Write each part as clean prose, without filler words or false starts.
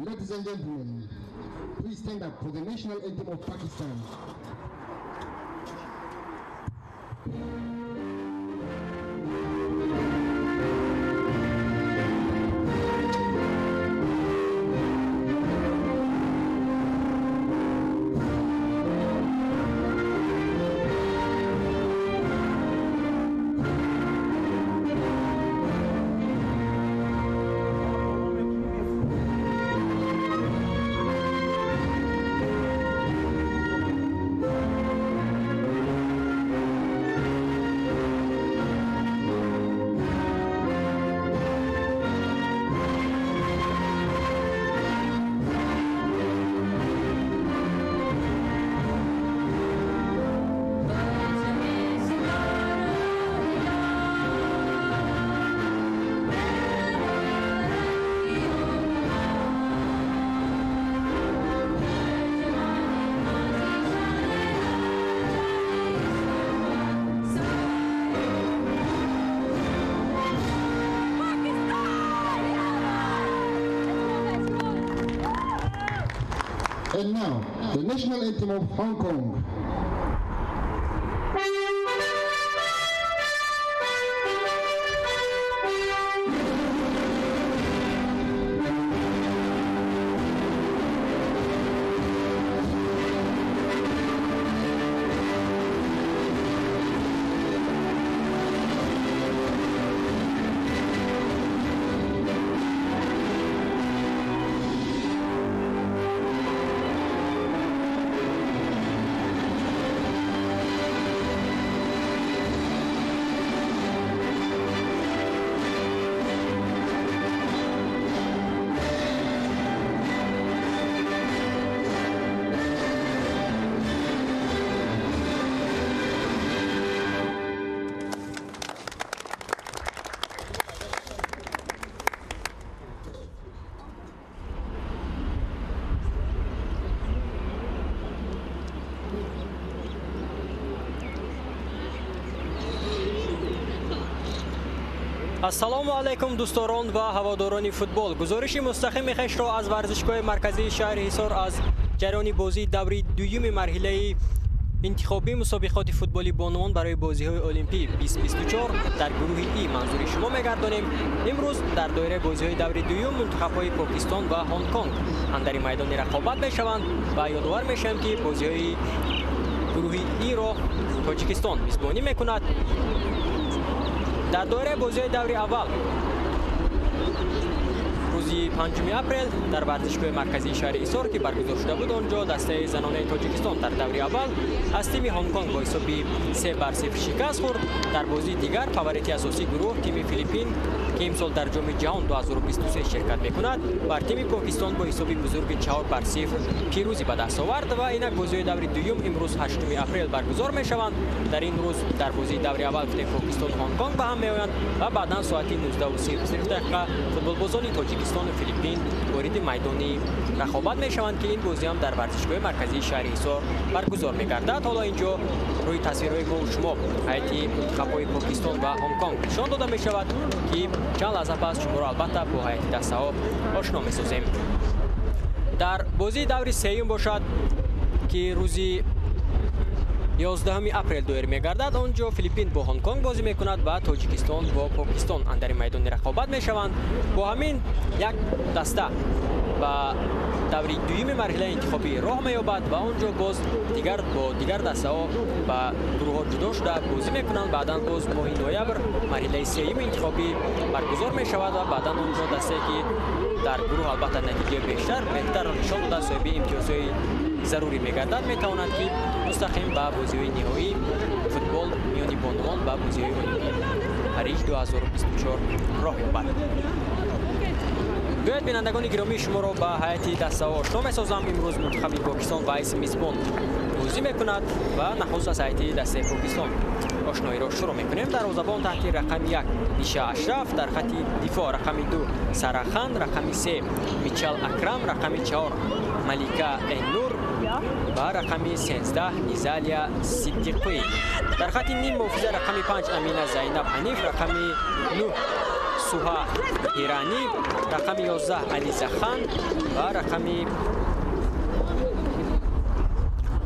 Ladies and gentlemen, please stand up for the national anthem of Pakistan. And now, the national anthem of Hong Kong. Ассалому алайкум дӯсторон ва ҳаводорони футбол. Гузориши мустақими хешро аз варзишгоҳи марказии шаҳри Ҳисор аз ҷараёни бозии даври дуюми марҳилаи интихобии мусобиқоти футболи бонувон барои бозиҳои Олимпӣ 2024 дар гурӯҳи И манзури шумо мегардонем. Имрӯз дар доираи бозиҳои даври дуюм мунтахабҳои Покистон ва Ҳонконг андари майдони рақобат мешаванд ва ёдовар мешавем, ки бозиҳои гурӯҳи И-ро Тоҷикистон мизбонӣ мекунад. Дар доираи бозиҳои даври аввал рӯзи 5 апрел дар варзишгоҳи марказии шаҳри Ҳисор, ки баргузор шуда буд, он ҷо дастаи занонаи Тоҷикистон дар даври аввал аз тими Ҳонконг бо ҳисоби 3-0 шикаст хӯрд. Дар бозии дигар фаворити асосии гурӯҳ тими Филиппин, ки имсол дар Ҷоми ҷаҳон 2023 ширкат мекунад, бар тими Покистон бо ҳисоби бузурги 4-0 пирӯзӣ ба даст овард ва инак бозиҳои даври дуюм имрӯз 8 апрел баргузор мешаванд. Дар ин рӯз дар бозии даври аввал гуфтем Покистону Ҳонконг ба ҳам меоянд ва баъдан соати 19:30 футболбозони Тоҷикистону Филиппин вориди майдони рақобат мешаванд, ки ин бозӣ ҳам дар варзишгоҳи марказии шаҳри Ҳисор баргузор мегардад. Ҳоло инҷо рӯи тасвирҳои мо шумо ҳайати мунтахабҳои Покистон ва Ҳонконг нишон дода мешавад, ки чанд лаҳза пас шуморо албатта бо ҳайати дастаҳо ошно месозем. Дар бозии даври сеюм бошад, ки рӯзи 11 апрел доир мегардад, он ҷо Филиппин бо Ҳонконг бозӣ мекунад ва Тоҷикистон бо Покистон андари майдони рақобат мешаванд. Бо ҳамин як даста ба даври дуюми марҳилаи интихобӣ роҳ меёбад ва он ҷо боз дигар бо дигар дастаҳо ба гурӯҳҳо ҷудо шуда бозӣ мекунанд. Баъдан боз моҳи ноябр марҳилаи сеюми интихобӣ баргузор мешавад ва баъдан он ҷо дастае, ки дар гурӯҳ албатта натиҷаи беҳтарро нишон дода, соҳиби имтиёзҳои зарурӣ мегардад, метавонад, ки мустақим ба бозиҳои ниҳоии футбол миёни бонувон ба бозиҳои Олимпӣ Париж 2024 роҳ ёбад. Биёед, бинандагони гиромӣ, шуморо ба ҳайати дастаҳо ошно месозам. Имрӯз мунтахаби Покистон ба ҳайси мизбон бозӣ мекунад ва нахуст аз ҳайати дастаи Покистон ошноиро шурӯъ мекунем. Дарвозабон таҳти рақами 1 Ниша Ашраф, дар хати дифоъ рақами 2 Сарахан, рақами 3 Мичал Акрам, рақами 4 Малика Эннур ва рақами 13 Низалия Сиддиқӣ. Дар хати ним муҳофиза рақами 5 Амина Зайнаб Ҳаниф, рақами 9 Суҳа Ҳиранӣ, рақами 11 Ализа Хан ва рақами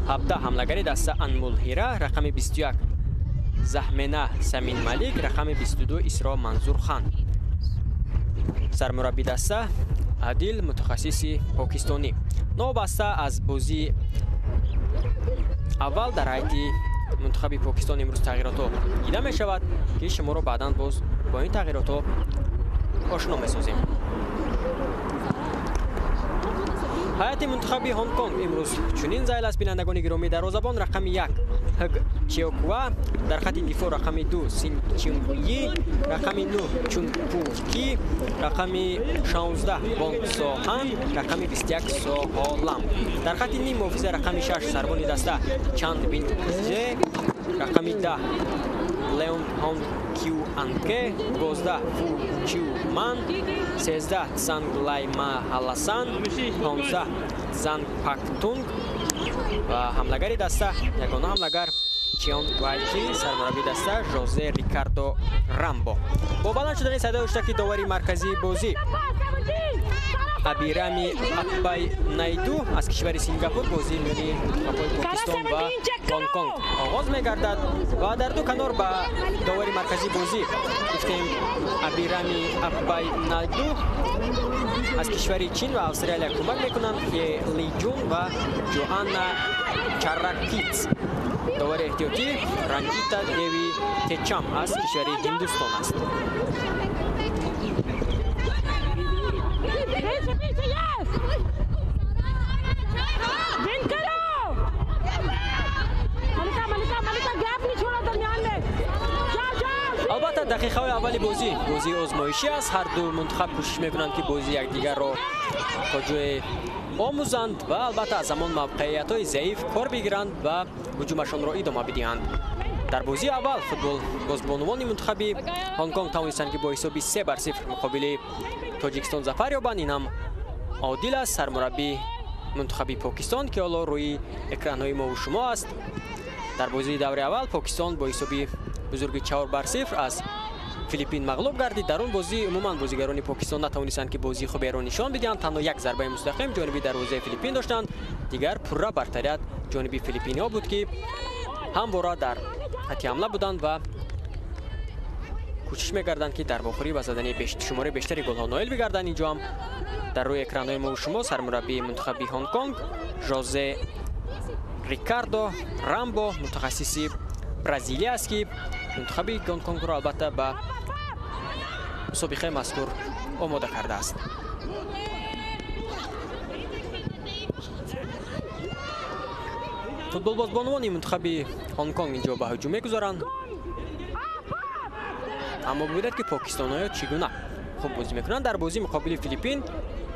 17 ҳамлагари даста Анмул Ҳира, рақами 21 Заҳмена Самин Малик, рақами 22 Исро Манзур Хан. Сармурабби даста Адил, мутахассиси покистонӣ. Новобаста аз бозии аввал дар ҳайати мунтахаби Покистон имрӯз тағйиротҳо дида мешавад, ки шуморо баъдан боз бо ин тағйиротҳо ошно месозем. Ҳайати мунтахаби Ҳонконг имрӯз чунин зайл аст, бинандагони гиромӣ. Дарвозабон рақами 1 Ҳг Чиоква, дар хати дифоъ рақами 2 Син Чинги, рақами 9 Чун Пу Ки, рақами 16 Вонг Сохан, рақами 21 Сохо Лам. Дар хати ним муҳофиза рақами 6 сарбони даста Чанд Вин Зе, рақами 10 Леон Хон Кю Анке, 12 Фу Чу Ман, 13 Цанг Лай Ма Ҳаласан, 15 Цанг Пак Тунг ва ҳамлагари даста, ягона ҳамлагар Чион Вайки, сармурабби даста Жозе Рикардо Рамбо. Бо баланд шудани садои ҳуштаки довари марказии бозӣ Абирами Аббай Найду аз кишвари Сингапур бозии миёни мунтахабҳои Покистон ва Ҳонконг оғоз мегардад ва дар ду канор ба довари марказии бозӣ гуфтем Абирами Аббай Найду аз кишвари Чин ва Австралия кӯмак мекунанд Хе Ли Ҷун ва Ҷоанна Чаракиц. Довари эҳтиётӣ Ранҷита Деви Течам аз кишвари Ҳиндустон аст. Албатта, дақиқаҳои аввали бозӣ бозии озмоишӣ аст. Ҳар ду мунтахаб кӯшиш мекунанд, ки бозии якдигарро то ҷое омӯзанд ва албатта аз ҳамон мавқеиятҳои заиф кор бигиранд ва ҳуҷумашонро идома бидиҳанд. Дар бозии аввал футболбозбонувони мунтахаби Ҳонконг тавонистанд, ки бо ҳисоби 3-0 муқобили Тоҷикистон зафар ёбанд. Ин ҳам Одил аст, сармурабби мунтахаби Покистон, ки ҳоло рӯи экранҳои мову шумо аст. Дар бозии даври аввал Покистон бо ҳисоби бузурги 4-0 аз Филиппин мағлуб гардид. Дар он бозӣ умуман бозигарони Покистон натавонистанд, ки бозии хуберо нишон бидиҳанд. Танҳо як зарбаи мустақим ҷониби дарвозаи Филиппин доштанд. Дигар пурра бартарият ҷониби филиппиниҳо буд, ки ҳамвора дар хати ҳамла буданд ва кӯшиш мекарданд, ки дар вохӯрӣ ба задани шумораи бештари голҳо ноил бигарданд. Инҷо ҳам дар рӯи экранҳои мову шумо сармураббии мунтахаби Ҳонконг Жозе Рикардо Рамбо, мутахассиси Бразилия аст, ки мунтахаби Гонконгро албатта ба мусобиқаи мазкур омода кардааст. Футболбозбонувони мунтахаби Ҳонконг инҷо ба ҳуҷум мегузоранд, аммо бибинед, ки покистониҳо чӣ гуна хуб бозӣ мекунанд. Дар бозии муқобили Филиппин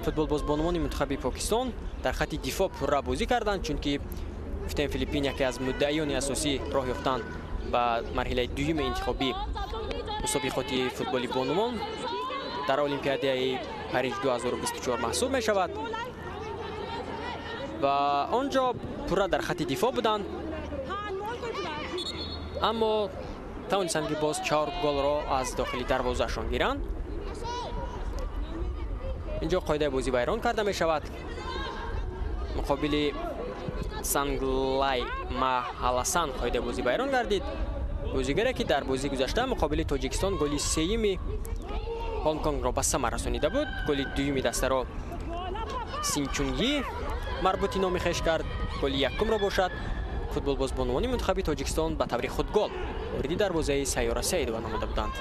футболбозбонувони мунтахаби Покистон дар хати дифоъ пурра бозӣ карданд, чунки гуфтем Филиппин яке аз муддаиёни асосӣ роҳ ёфтан ба марҳилаи дуюми интихобӣ мусобиқоти футболи бонувон дар Олимпиадаи Париж 2024 маҳсуб мешавад ва он ҷо пурра дар хати дифоъ буданд, аммо тавонистанд, ки боз 4 голро аз дохили дарвозаашон гиранд. Инҷо қоидаи бозӣ вайрон карда мешавад. Муқобили Санглай Маҳаласан қоидаи бозӣ вайрон гардид. Бозигаре, ки дар бозии гузашта муқобили Тоҷикистон голи сеюми Ҳонконгро ба самар расонида буд. Голи дуюми дастаро Синчунги марбути номи хеш кард. Голи якумро бошад футболбозбонувони мунтахаби Тоҷикистон ба таври худгол вориди дарвозаи Сайёра Саидова намуда буданд.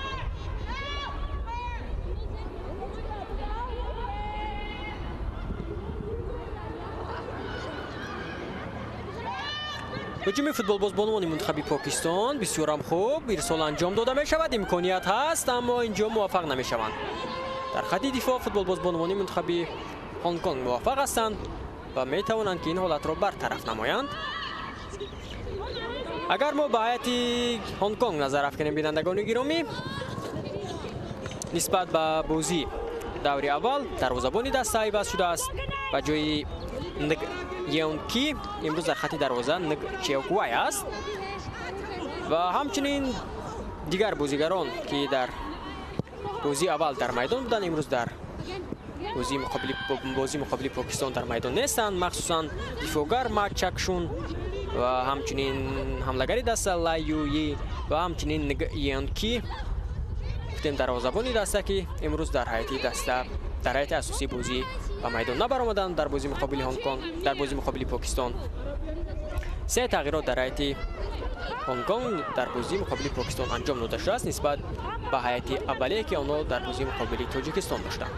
Ҳуҷуми футболбозбонувони мунтахаби Покистон бисёрам хуб ирсол анҷом дода мешавад. Имконият ҳаст, аммо инҷо муваффақ намешаванд. Дар хати дифоъ футболбозбонувони мунтахаби Ҳонконг муваффақ ҳастанд ва метавонанд, ки ин ҳолатро бартараф намоянд. Агар мо ба ҳайати Ҳонконг назар афканем, бинандагони гиромӣ, нисбат ба бозӣ даври аввал дарвозабони даста иваз шудааст. Ба ҷои Нг Еон Ки имрӯз дар хати дарвоза Нг Чеоквай аст ва ҳамчунин дигар бозигарон, ки дар бозии аввал дар майдон буданд, имрӯз дар бозии муқобили Покистон дар майдон нестанд. Махсусан дифоъгар Ма Чакшун ва ҳамчунин ҳамлагари даста Лай Юи ва ҳамчунин Нг Йонки, гуфтем дарвозабони даста, ки имрӯз дар ҳайати даста дар ҳайати асосии бозӣ ба майдон набаромаданд дар бозии муқобили Ҳонконг, дар бозии муқобили Покистон. Се тағйирот дар ҳайати Ҳонконг дар бозии муқобили Покистон анҷом дода шудааст нисбат ба ҳайати аввалие, ки онҳо дар бозии муқобили Тоҷикистон доштанд.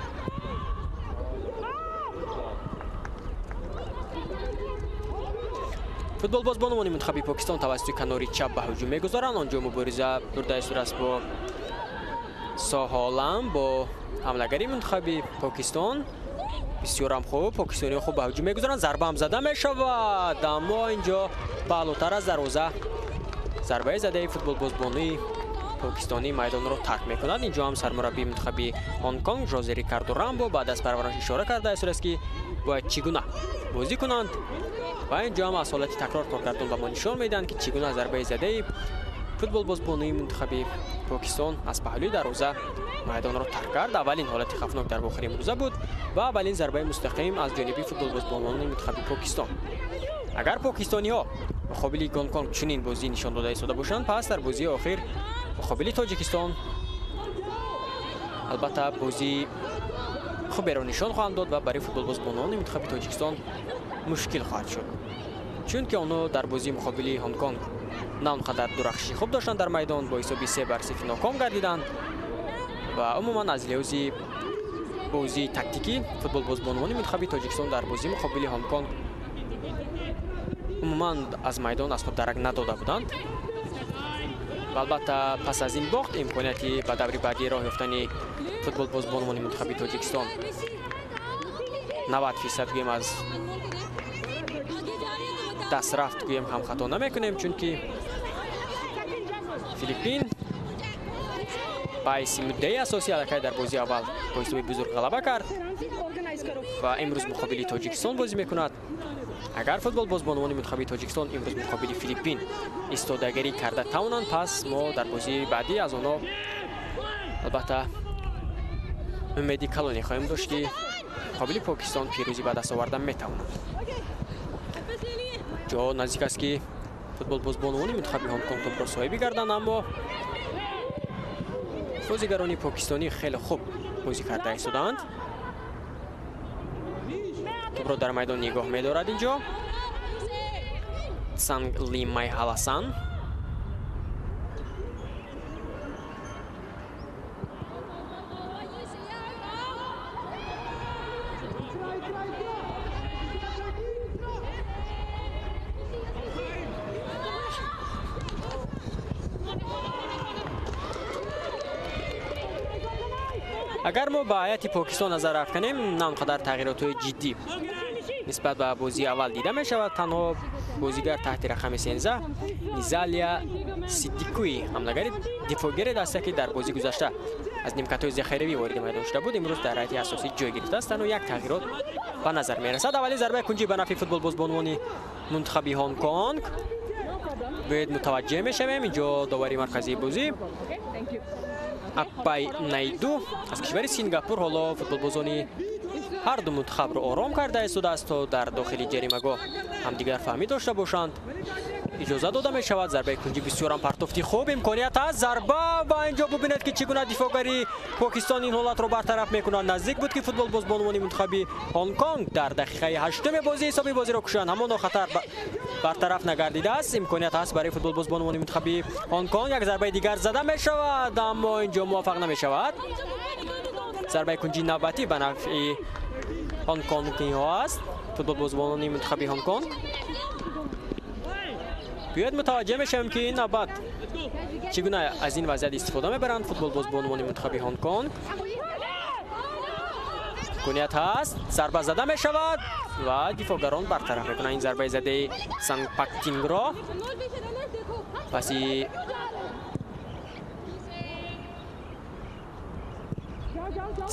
Футболбоз бонувони мунтахаби Покистон тавассути канори чап ба ҳуҷум мегузоранд. Он ҷо мубориза бурда истодааст бо Соҳолам, бо ҳамлагари мунтахаби Покистон. Бисёрам хуб, покистониҳо хуб ба ҳуҷум мегузоранд. Зарба ҳам зада мешавад, аммо инҷо паҳлӯтар аз дарвоза зарбаи задаи футболбозбонуи покистонӣ майдонро тарк мекунад. Инҷо ҳам сармураббии мунтахаби Ҳонконг Жозе Рикардо Рамбо баъд аз парвараш ишора карда истодааст, ки бояд чӣ гуна бозӣ кунанд ва инҷо ҳам аз ҳолати такрор коргардон ба мо нишон медиҳанд, ки чӣ гуна зарбаи задаи футболбозбонуи мунтахаби Покистон аз паҳлӯи дарвоза майдонро тарк кард. Аввалин ҳолати хавфнок дар бохири имрӯза буд ва аввалин зарбаи мустақим аз ҷониби футболбозбонони мунтахаби Покистон. Агар покистониҳо муқобили Гонконг чунин бозӣ нишон дода истода бошанд, пас дар бозии охир муқобили Тоҷикистон албатта бозии хуберо нишон хоҳанд дод ва барои футболбозбонони мунтахаби Тоҷикистон мушкил хоҳад шуд, чунки онҳо дар бозии муқобили Ҳонконг на он қадар дурахшиши хуб доштанд дар майдон, бо ҳисоби 3-0 ноком гардиданд ва умуман аз лиҳози бозии тактикӣ футболбозбонони мунтахаби Тоҷикистон дар бозии муқобили Ҳонконг умуман аз майдон аз худ дарак надода буданд. Ва албатта пас аз ин бохт имконияти ба даври баъдӣ роҳ ёфтани футболбозбонони мунтахаби Тоҷикистон 90% гӯем аз даст рафт, гӯем ҳам хато намекунем, чунки Филиппин ба ҳайси муддаи асосӣ аллакай дар бозии аввал бо ҳисоби бузург ғалаба кард ва имрӯз муқобили Тоҷикистон бозӣ мекунад. Агар футболбозбонони мунтахаби Тоҷикистон имрӯз муқобили Филиппин истодагарӣ карда тавонанд, пас мо дар бозии баъдӣ аз онҳо албатта умеди калоне хоҳем дошт, ки муқобили Покистон пирӯзӣ ба даст оварда метавонанд. Ҷо наздик аст, ки футболбозбонони мунтахаби Ҳонконг топро соҳиб гарданд, аммо бозигарони покистонӣ хеле хуб бозӣ карда истодаанд. Топро дар майдон нигоҳ медорад инҷо Санг Ли Май Ҳаласан. Агар мо ба ҳайати Покистон назар афканем, на он қадар тағйиротҳои ҷиддӣ нисбат ба бозии аввал дида мешавад. Танҳо бозигар таҳти рақами 13 Низалия Сиддикуи, ҳамлагари дифоъгари даста, ки дар бозии гузашта аз нимкатҳои захиравӣ вориди майдон шуда буд, имрӯз дар ҳайати асосӣ ҷой гирифтааст. Танҳо як тағйирот ба назар мерасад. Аввалин зарбаи кунҷӣ ба нафъи футболбозбонони мунтахаби Ҳонконг. Бояд мутаваҷҷеҳ мешавем, инҷо довари марказии бозӣ Аппай Найду аз кишвари Сингапур ҳоло футболбозони ҳар ду мунтахабро ором карда истодааст, то дар дохили ҷаримагоҳ ҳамдигар фаҳмӣ дошта бошанд. Иҷоза дода мешавад. Зарбаи кунҷӣ бисёрам партофти хуб, имконият аст, зарба ва инҷо бубинед, ки чӣ гуна дифоъгари Покистон ин ҳолатро бартараф мекунад. Наздик буд, ки футболбозбонони мунтахаби Ҳонконг дар дақиқаи 8-уми бозӣ ҳисоби бозиро кушанд. Ҳамоно хатар бартараф нагардидааст. Имконият ҳаст барои футболбозбонони мунтахаби Ҳонконг. Як зарбаи дигар зада мешавад, аммо инҷо муваффақ намешавад. Зарбаи кунҷии навбатӣ ба нафъи ҳонконгиҳо аст. Футболбозбонони мунтахаби Ҳонконг. Биёед мутаваҷҷеҳ мешавем, ки ин навбат чӣ гуна аз ин вазъият истифода мебаранд футболбозбонони мунтахаби Ҳонконг. Имконият ҳаст, зарба зада мешавад ва дифоъгарон бартараф мекунанд ин зарбаи задаи Санг Пактингро. Паси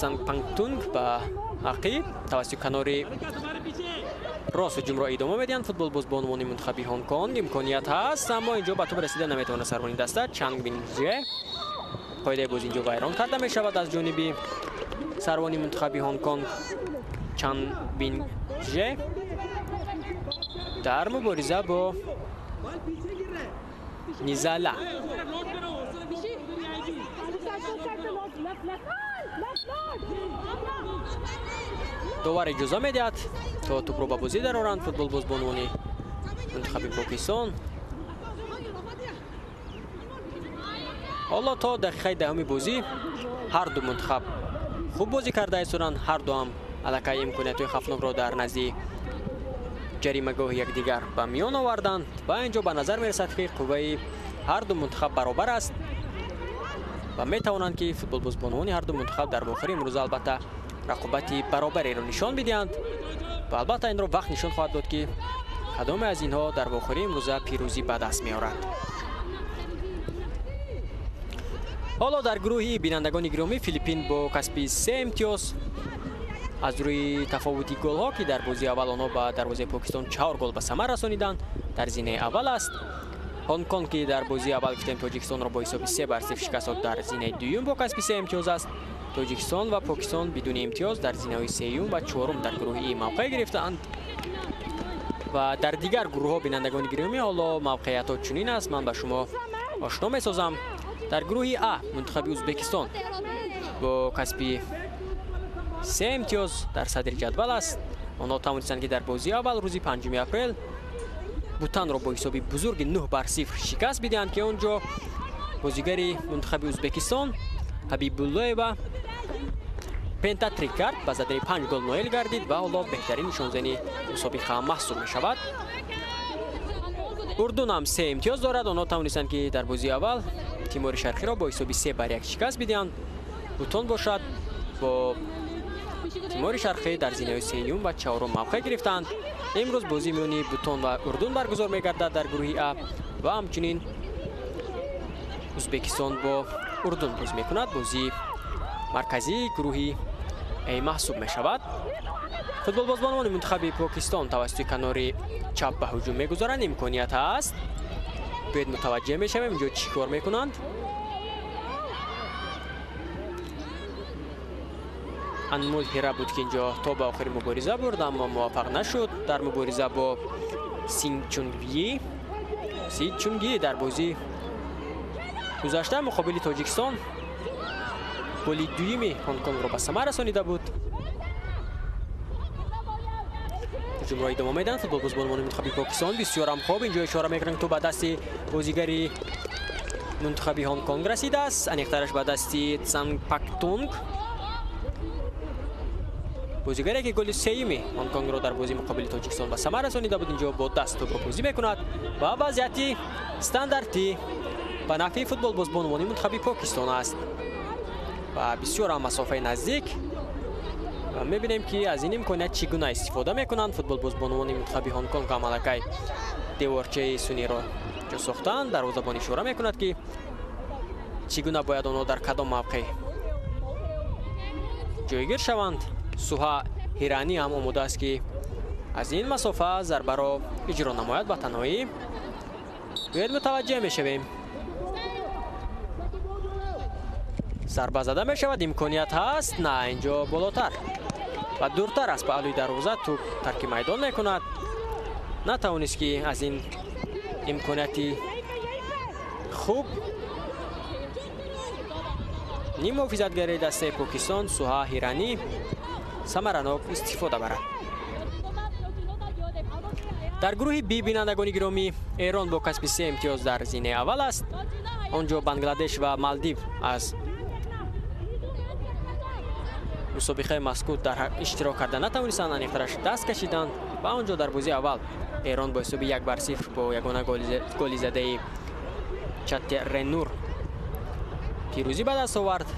Санг Пангтунг ба ақиб тавассути канори рост ҳуҷумро идома медиҳанд футболбозбонони мунтахаби Ҳонконг. Имконият ҳаст, аммо инҷо ба топ расида наметавонад сарбони даста Чанг Бинҷе. Қоидаи бозӣ инҷо вайрон карда мешавад аз ҷониби сарвони мунтахаби Ҳонконг Чан Бин Же дар мубориза бо Низала. Довар иҷоза медиҳад то тӯпро ба бозӣ дароранд футболбозбонони мунтахаби Покистон. Ҳоло то дақиқаи даҳуми бозӣ ҳар ду мунтахаб хуб бозӣ карда истоданд. Ҳар ду ҳам аллакай имкониятҳои хавфнокро дар назди ҷаримагоҳи якдигар ба миён оварданд ва инҷо ба назар мерасад, ки қувваи ҳар ду мунтахаб баробар аст ва метавонанд, ки футболбозбонони ҳар ду мунтахаб дар вохӯри имрӯза албатта рақобати баробареро нишон бидиҳанд ва албатта инро вақт нишон хоҳад дод, ки кадоме аз инҳо дар вохӯри имрӯза пирӯзӣ ба даст меорад. Ҳоло дар гурӯҳи бинандагони гиромӣ Филиппин бо касби 3 имтиёз аз рӯи тафовути голҳо, ки дар бозии аввал онҳо ба дарвозаи Покистон 4 гол ба самар расониданд, дар зинаи аввал аст. Ҳонконг, ки дар бозии аввал гуфтем Тоҷикистонро бо ҳисоби 3-0 шикаст дод, дар зинаи дуюм бо касби 3 имтиёз аст. Тоҷикистон ва Покистон бидуни имтиёз дар зинаҳои сеюм ва чорум дар гурӯҳи И мавқеъ гирифтаанд. Ва дар дигар гурӯҳҳо бинандагони гиромӣ ҳоло мавқеиятҳо чунин аст, ман ба шумо ошно месозам. Дар гурӯҳи А мунтахаби Ӯзбекистон бо касби 3 имтиёз дар садри ҷадвал аст. Онҳо тавонистанд, ки дар бозии аввал рӯзи 5 апрел Бутанро бо ҳисоби бузурги 9-0 шикаст бидиҳанд, ки он ҷо бозигари мунтахаби Ӯзбекистон Ҳабибуллоева пентатрик кард, ба задани 5 гол ноил гардид ва ҳоло беҳтарин нишонзани мусобиқа маҳсуб мешавад. Урдун ҳам 3 имтиёз дорад. Онҳо тавонистанд, ки дар бозии аввал Тимори Шарқиро бо ҳисоби 3-1 шикаст бидиҳанд. Бутон бошад бо Тимори Шарқӣ дар зинаҳои сеюм ва чорум мавқеъ гирифтанд. Имрӯз бозии миёни Бутон ва Урдун баргузор мегардад дар гурӯҳи А ва ҳамчунин Ӯзбекистон бо Урдун бозӣ мекунад. Бозии марказии гурӯҳи А маҳсуб мешавад. Футболбозбонони мунтахаби Покистон тавассути канори чап ба ҳуҷум мегузоранд. Имконият ҳаст. Биёед мутаваҷҷеҳ мешавем инҷо чӣ кор мекунанд. Анмул Ҳира буд, ки инҷо то ба охири мубориза бурд, аммо муваффақ нашуд дар мубориза бо Син Чунгйи. Син Чунгйи дар бозӣ гузашта муқобили Тоҷикистон голи дуюми Ҳонконгро ба самар расонида буд. Ҳуҷумро идома медиҳанд футболбозбонони мунтахаби Покистон. Бисёрам хуб инҷо ишора мекунанд, то ба дасти бозигари мунтахаби Ҳонконг расидааст, аниқтараш ба дасти Цанг Пактунг, бозигаре ки голи сеюми Ҳонконгро дар бозии муқобили Тоҷикистон ба самар расонида буд. Инҷо бо даст тӯбро бозӣ мекунад ва вазъияти стандартӣ ба нафъи футболбозбонони мунтахаби Покистон аст ва бисёр ҳам масофаи наздик. Ва мебинем, ки аз ин имконият чӣ гуна истифода мекунанд футболбозбонони мунтахаби Ҳонконг. Ҳам аллакай деворчаи суниро ҷо сохтанд. Дарвозабон ишора мекунад, ки чӣ гуна бояд онҳо дар кадом мавқеъ ҷойгир шаванд. Суҳа Ҳиранӣ ҳам омода аст, ки аз ин масофа зарбаро иҷро намояд ба танҳоӣ. Биёед мутаваҷҷеҳ мешавем. Зарба зада мешавад, имконият ҳаст. На, инҷо болотар ва дуртар аст паҳлӯи дарвоза. Тӯб тарки майдон мекунад. Натавонист, ки аз ин имконияти хуб ним муҳофизатгари дастаи Покистон Суҳа Ҳиранӣ самаранок истифода барад. Дар гурӯҳи Би бинандагони гиромӣ Эрон бо касби 3 имтиёз дар зинаи аввал аст. Он ҷо Бангладеш ва Малдив аз мусобиқаи мазкур дар иштирок карда натавонистанд, аниқтараш даст кашиданд ва он ҷо дар бозии аввал Эрон бо ҳисоби 1-0 бо ягона голи задаи Чатеренур пирӯзӣ ба даст овард.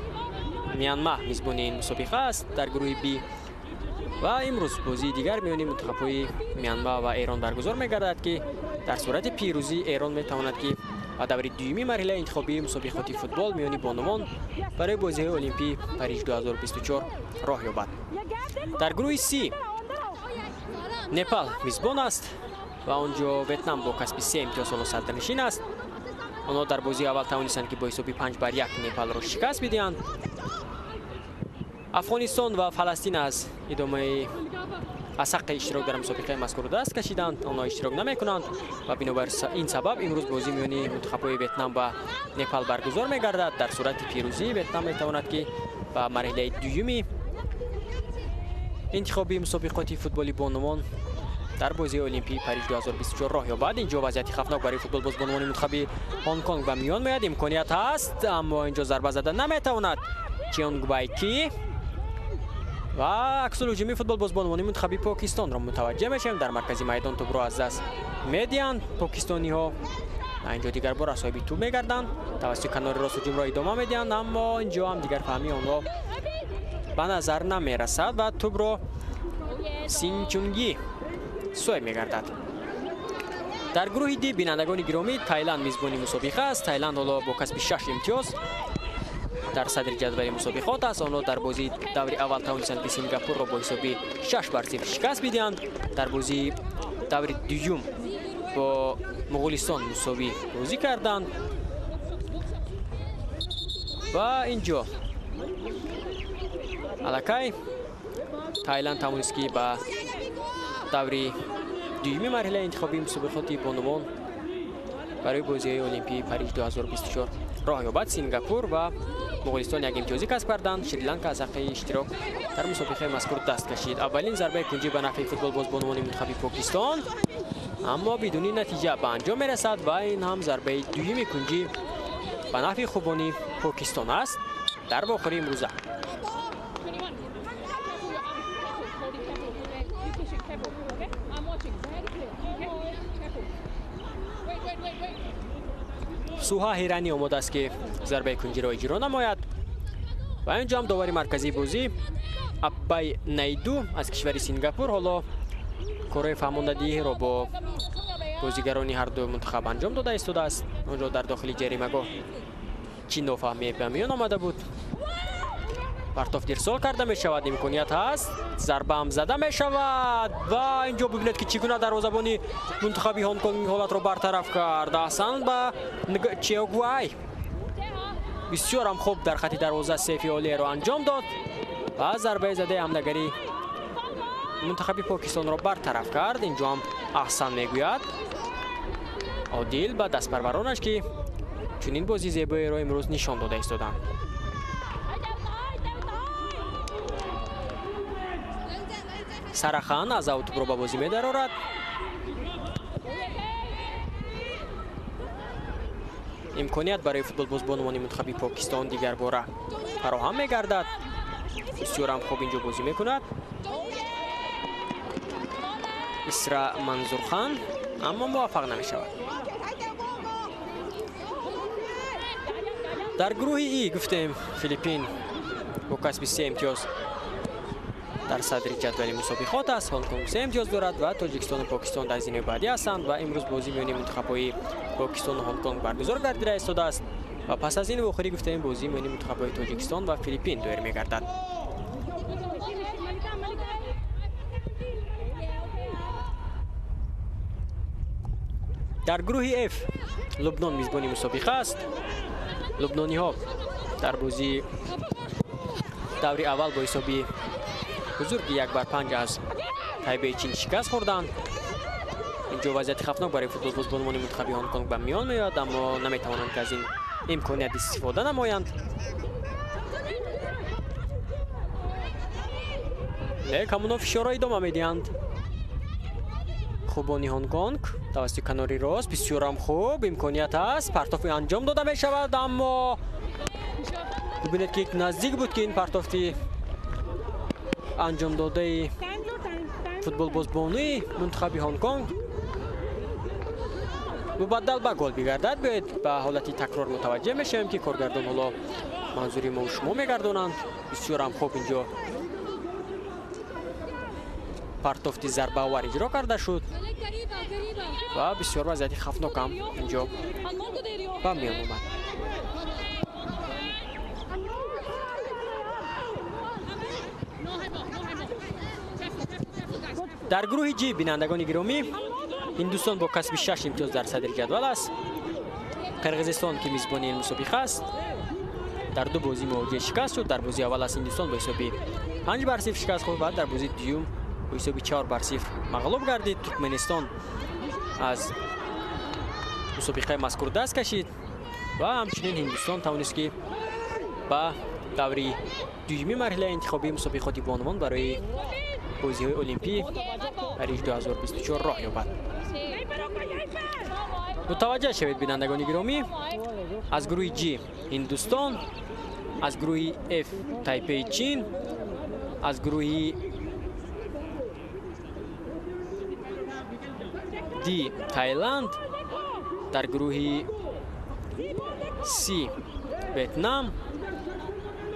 Мянма мизбони ин мусобиқа аст дар гурӯҳи Би ва имрӯз бозии дигар миёни мунтахабҳои Мянма ва Эрон баргузор мегардад, ки дар сурати пирӯзӣ Эрон метавонад, ки ба даври дуюми марҳилаи интихобии мусобиқоти футбол миёни бонувон барои бозиҳои Олимпӣ Париж 2024 роҳ ёбад. Дар гурӯҳи Си Непал мизбон аст ва он ҷо Ветнам бо касби 3 имтиёз ҳоло сардарнишин аст. Онҳо дар бозии аввал тавонистанд, ки бо ҳисоби 5-1 Непалро шикаст бидиҳанд. Афғонистон ва Фаластин аз идомаи аз ҳаққи иштирок дар мусобиқаи мазкур даст кашиданд. Онҳо иштирок намекунанд ва бинобар ин сабаб имрӯз бозӣ миёни мунтахабҳои Ветнам ва Непал баргузор мегардад. Дар сурати пирӯзӣ Ветнам метавонад, ки ба марҳилаи дуюми интихоби мусобиқоти футболи бонувон дар бозии Олимпии Париж 2024 роҳ ёбад. Инҷо вазъияти хавфнок барои футболбоз бонувони мунтахаби Ҳонконг ба миён меояд. Имконият ҳаст, аммо инҷо зарба зада наметавонад Чионг Вайки. Ва аксул ҳуҷуми футболбоз бонувони мунтахаби Покистонро мутаваҷҷеҳ мешавем. Дар маркази майдон тӯбро аз даст медиҳанд покистониҳо. Инҷо дигар бор аз соҳиби тӯб мегарданд, тавассути канори рост ҳуҷумро идома медиҳанд, аммо инҷо ҳам дигар фаҳмии онҳо ба назар намерасад ва тӯбро Синчунги соҳиб мегардад. Дар гурӯҳи Д, бинандагони гиромӣ, Тайланд мизбони мусобиқа аст. Тайланд ҳоло бо касби 6 имтиёз дар садри ҷадвали мусобиқот аст. Онҳо дар бозии даври аввал тавонистанд, ки Сингапурро бо ҳисоби 6-0 шикаст бидиҳанд. Дар бозии даври дуюм бо Муғулистон мусовӣ бозӣ карданд ва инҷо аллакай Тайланд тавонист, ки ба даври дуюми марҳилаи интихобии мусобиқоти бонувон барои бозиҳои Олимпии Париж 2024 роҳ ёбад. Сингапур ва Муғулистон як имтиёзӣ касб карданд. Шри-Ланка аз ҳаққи иштирок дар мусобиқаи мазкур даст кашид. Аввалин зарбаи кунҷӣ ба нафъи футболбоз бонувони мунтахаби Покистон, аммо бидуни натиҷа ба анҷом мерасад ва ин ҳам зарбаи дуюми кунҷӣ ба нафъи хубони Покистон аст дар вохӯрии имрӯза. Суҳа Ҳиранӣ омода аст, ки зарбаи кунҷиро иҷро намояд ва инҷо ҳам довари марказии бозӣ Аббай Найду аз кишвари Сингапур ҳоло корҳои фаҳмондадиҳиро бо бозигарони ҳарду мунтахаб анҷом дода истодааст. Онҷо дар дохили ҷаримагоҳ чӣ нофаҳмие ба миён омада буд. Партофт ирсол карда мешавад, имконият ҳаст, зарба ҳам зада мешавад ва инҷо бибинед, ки чӣ гуна дарвозабони мунтахаби Ҳонконг ин ҳолатро бартараф кард. Аҳсан ба Чеогвай, бисёр ҳам хуб дар хати дарвоза сейфи олиеро анҷом дод ва зарбаи задаи ҳамлагари мунтахаби Покистонро бартараф кард. Инҷо ҳам аҳсан мегӯяд Одил ба дастпарваронаш, ки чунин бозии зебоеро имрӯз нишон дода истоданд. Сарахан аз ав тӯбро ба бозӣ медарорад. Имконият барои футболбоз бонувони мунтахаби Покистон дигарбора фароҳам мегардад. Бисёрам хуб инҷо бозӣ мекунад Исра Манзурхан, аммо муваффақ намешавад. Дар гурӯҳи И гуфтем, Филиппин бо касби 3 имтиёз дар садри ҷадвали мусобиқот аст. Ҳонконг 3 имтиёз дорад ва Тоҷикистону Покистон дар зинаи баъдӣ ҳастанд ва имрӯз бозӣ миёни мунтахабҳои Покистону Ҳонконг баргузор гардида истодааст ва пас аз ин вохӯрӣ, гуфтем, бозӣ миёни мунтахабҳои Тоҷикистон ва Филиппин доир мегардад. Дар гурӯҳи Ф Лубнон мизбони мусобиқа аст. Лубнониҳо дар бозии даври аввал бо ҳисоби бузурги 1-5 аз Тайбеи Чин шикаст хӯрданд. Инҷо вазъияти хавфнок барои футболбоз бонувони мунтахаби Ҳонконг ба миён меояд, аммо наметавонанд, ки аз ин имконият истифода намоянд. Лек ҳамоно фишорро идома медиҳанд хубони Ҳонконг тавассути канори рост. Бисёрам хуб имконият аст, партофи анҷом дода мешавад, аммо бибинед, ки наздик буд, ки ин партофти анҷомдодаи футболбозбонии мунтахаби Ҳонконг мубаддал ба гол бигардад. Биёед, ба ҳолати такрор мутаваҷҷеҳ мешавем, ки коргардон ҳоло манзури мо шумо мегардонанд. Бисёрам хуб инҷо партофти зарбаовар иҷро карда шуд ва бисёр вазъияти хавфнок ҳам инҷо ба миён омад. Дар гурӯҳи Ҷи, бинандагони гиромӣ, Ҳиндустон бо касби 6 имтиёз дар садри ҷадвал аст. Қирғизистон ки мизбони ин мусобиқа аст дар ду бозӣ мувоҷиҳ шикаст шуд. Дар бозии аввал аз Ҳиндустон бо ҳисоби 5-0 шикаст хӯрд ва дар бозии дуюм бо ҳисоби 4-0 мағлуб гардид. Туркманистон аз мусобиқаи мазкур даст кашид ва ҳамчунин Ҳиндустон тавонист ки ба даври дуюми марҳилаи интихобии мусобиқоти бонувон барои бозиҳои Олимпӣ Париж 2024 роҳ ёбад. Мутаваҷҷеҳ шавед бинандагони гиромӣ, аз гурӯҳи G Ҳиндустон, аз гурӯҳи F Тайпеи Чин, аз гурӯҳи D Таиланд, дар гурӯҳи C Ветнам,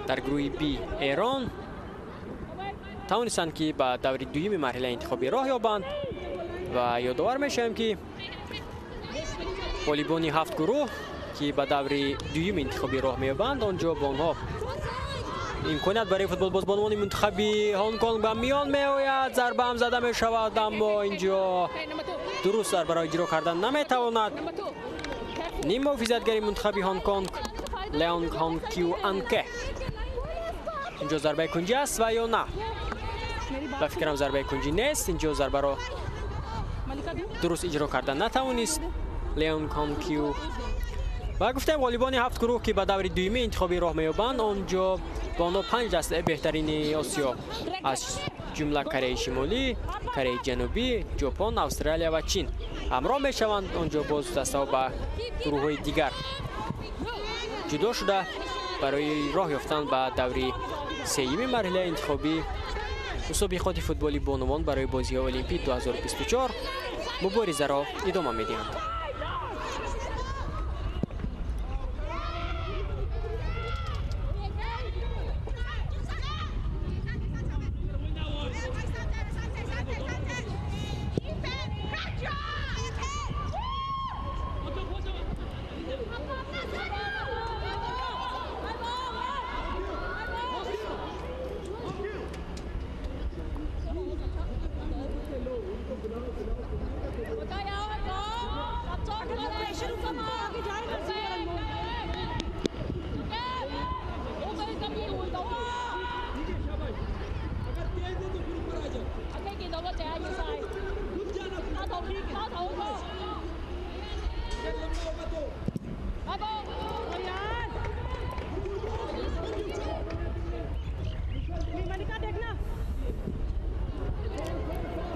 дар гурӯҳи B Эрон тавонистанд ки ба даври дуюми марҳилаи интихобӣ роҳ ёбанд. Ва ёдовар мешавем ки ғолибони 7 гурӯҳ ки ба даври дуюми интихобӣ роҳ меёбанд, он ҷо бо онҳо имконият барои футболбозбонувони мунтахаби Ҳонконг ба миён меояд. Зарба ҳам зада мешавад, аммо инҷо дуруст зарбаро иҷро кардан наметавонад. Ним муҳофизатгари мунтахаби Ҳонконг Леонг Хон Кю Анке. Инҷо зарбаи кунҷӣ аст ва ё на? Ба фикрам зарбаи кунҷӣ нест. Инҷо зарбаро дуруст иҷро кардан натавонист Леонг Хон Кю. Ва гуфтем ғолибони 7 гурӯҳ ки ба даври дуюми интихобӣ роҳ меёбанд, он ҷо бо онҳо 5 дастаи беҳтарини Осиё аз ҷумла Кореяи Шимолӣ, Кореяи Ҷанубӣ, Ҷопон, Австралия ва Чин ҳамроҳ мешаванд. Он ҷо боз дастаҳо ба гурӯҳҳои дигар ҷудо шуда барои роҳ ёфтан ба даври сеюми марҳилаи интихобӣ мусобиқоти футболи бонувон барои бозиҳои Олимпӣ 2024 муборизаро идома медиҳанд.